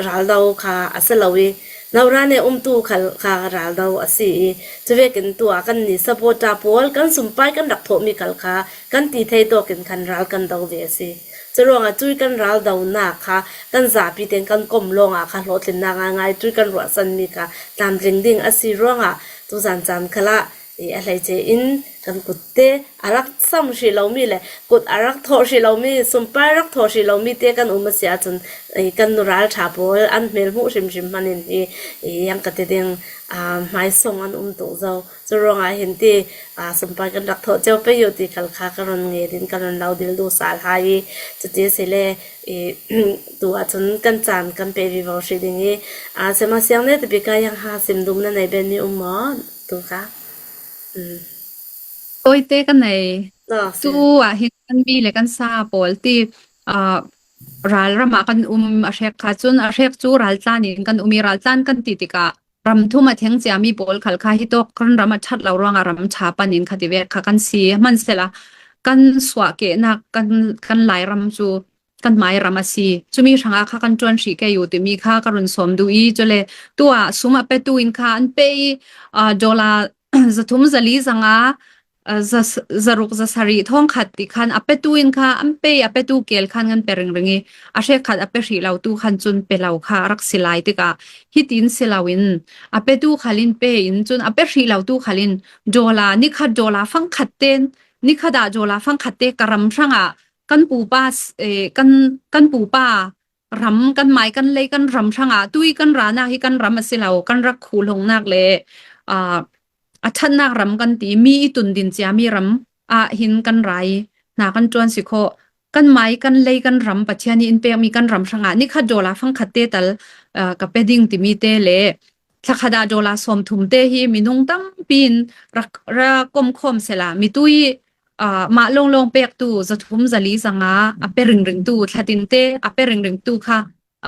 raldo kha a si lo i, nauran e umtu khal kha raldo a si i, cuvekin tu ah kan ni supporter pawl kan sumpai kan rak thawhmi khal kha kan ti thei tawkin khan ral kan do ve a si. Curuangah cui kan raldonak kha kan zapi tein kan kom lawngah kha hlawhtlinnak ngaingai cui kan ruahsanmi kha tlamtling ding a si ruangah tuzan caan khalah i a hleice in kan kutte a rak sam hrih lomi le kut a rak thawh hrih lomi, sumpai rak thawh hrih lomi te kan um a si ahcun i kan nural ṭha pawl an hmel hmuh hrimhrim hman in hi i yang ka ti ding, aa, hmaisawng an um tuk zo. Curuangah hin ti, aa, sumpai kan rak thawh cio pei u ti khal kha ka run nge din ka run lo dil duh sal hai i cuti a si le i tu ahcun kan caan kan pe vivo hrih ding i, aa, sema siang ne tapi ka yang ha sim dum na nei ben mi um maw tu kha. Tawite ka nei. Ah, tu ah hin kan mi le kan sa pawl ti, ah, ralram ah kan um a hrek kha cun a hrek cu raltlan in kan um i raltlan kan ti tikah ram thum a thleng ciami pawl khal kha hitawk kan ram a ṭhat lo ruangah ram ṭha pan in kha ti vek kha kan si hmansehla kan suahkehnak kan, kan Lairam cu kan hmai ram a si. Cumi hrangah kha kan ṭuan hrih ke u timi kha ka run sawm duh i, cule tu ah sum a petu in kha an pe i, aa, dollar zathum zali zanga, aa, za, zaruk zasarih thawngkhat ti khan a petu in kha an pe i, a petu kel khan kan pe ringring i, a hrekkhat a pe hrih lo tu khan cun pe lo kha a rak si lai tikah hitin si loin a petu khal in pe in cun a pe hrih lo tu khal in dollar, nikhat dollar fangkhat tein, nikhat ah dollar fangkhat te ka ram hrangah kan pupa s-, eh, kan, kan pupa ram, kan mai, kan lei, kan ram hrangah tui kan ranak hi kan ram a si lo, kan rak khuhlongnak le, aa, a ṭhatnak ram kan ti, mi i tundin ciami ram ah hin kan ra i hna kan ṭuan si khawh. Kan mai, kan lei, kan ram Pathian i in pekmi kan ram hrangah nikhat dollar fangkhat te tal, aa, ka pe ding timi te le thlakhat ah dollar sawmthum te hi minung tampi in rak, rak komkhawm sehla, mitui, aa, mah lawnglawng pektu zathum zali zanga a pe ringringtu thlatinte a pe ringringtu kha,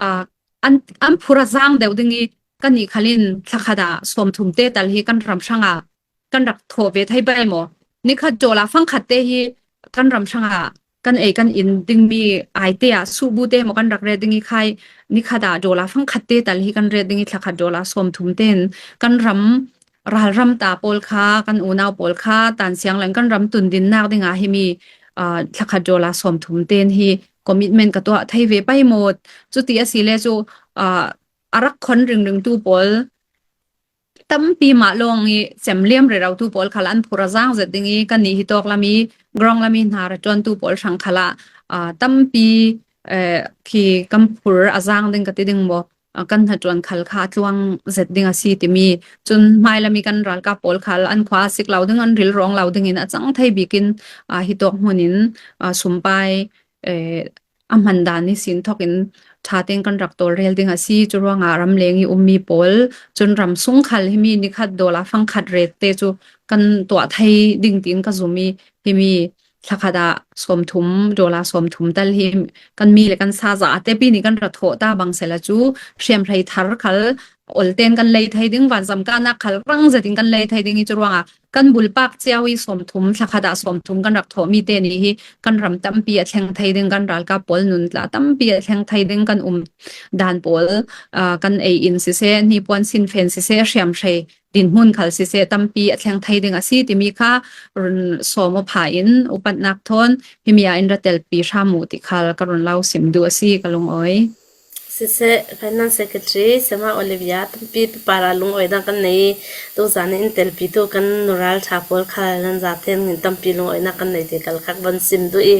aa, an, an phur a zang deuh ding i kannih khal in thlakhat ah sawmthum te tal hi kan ram hrangah kan rak thawh ve thei bai maw? Nikhat dollar fangkhat te hi kan ram hrangah kan ei kan in dingmi aite ah subu te maw kan rak ret ding i khai nikhat ah dollar fangkhat te tal hi kan ret ding i thlakhat dollar sawmthum tein kan ram ralram ta pawl kha, kan unau pawl kha, tan siang leng kan ram tundinnak dingah himi, aa, thlakhat dollar sawmthum tein hi commitment ka tuah thei ve pai maw? Cuti a si le cu, aa, a rak khon ringringtu pawl tampi mah lawng i cem liam rero tu pawl khal an phur a zang zet ding i kannih hi tawk lam i ground lam i hna ra ṭuan tu pawl hrang khalah, aa, tampi, eh, khi kan phur a zang ding ka ti ding maw? Aa, kan hnaṭuan khal kha a tluang zet ding a si timi. Cun hmailam i kan ralkap pawl khal an khua a sik lo ding, an rilrawng lo ding in a cang thei bik in, aa, hi tawk hmun in, aa, sumpai, eh, a hman dan ihsin thawk in ṭha tein kan rak tawlrel ding a si. Cu ruangah ramleng i ummi pawl cun ram sung khal himi nikhat dollar fangkhat rate te cu kan tuah thei ding tiin ka zum i himi thlakhat ah sawmthum, dollar sawmthum tal hi kan mi le kan sa zate pi nih kan rak thawh ta bang sehla cu hriamhrei thar khal olten kan lei thei ding, vanzam kahnak khal rang zetin kan lei thei ding i cu ruangah kan bulpak cio i sawmthum, thlakhat ah sawmthum kan rak thawhmi te nih hi kan ram tampi a thleng thei ding, kan ralkap pawl nun tla tampi a thleng thei ding, kan um dan pawl, aa, kan ei in siseh, hnipuan sinfen siseh, hriamhrei dinhmun khal siseh tampi a thleng thei ding a si timi kha run sawm aw pha in upatnak thawn himi ah in ra telpi hram uh ti khal ka run lo sim duh a si ka lungawi. Siseh, Finance Secretary Sema Olivia, tampi papa ra lungawinak kan nei. Tuzan in telpi tu kan nural ṭha pawl khal nan zaten in tampi lungawinak kan nei ti kal khak van sim duh i.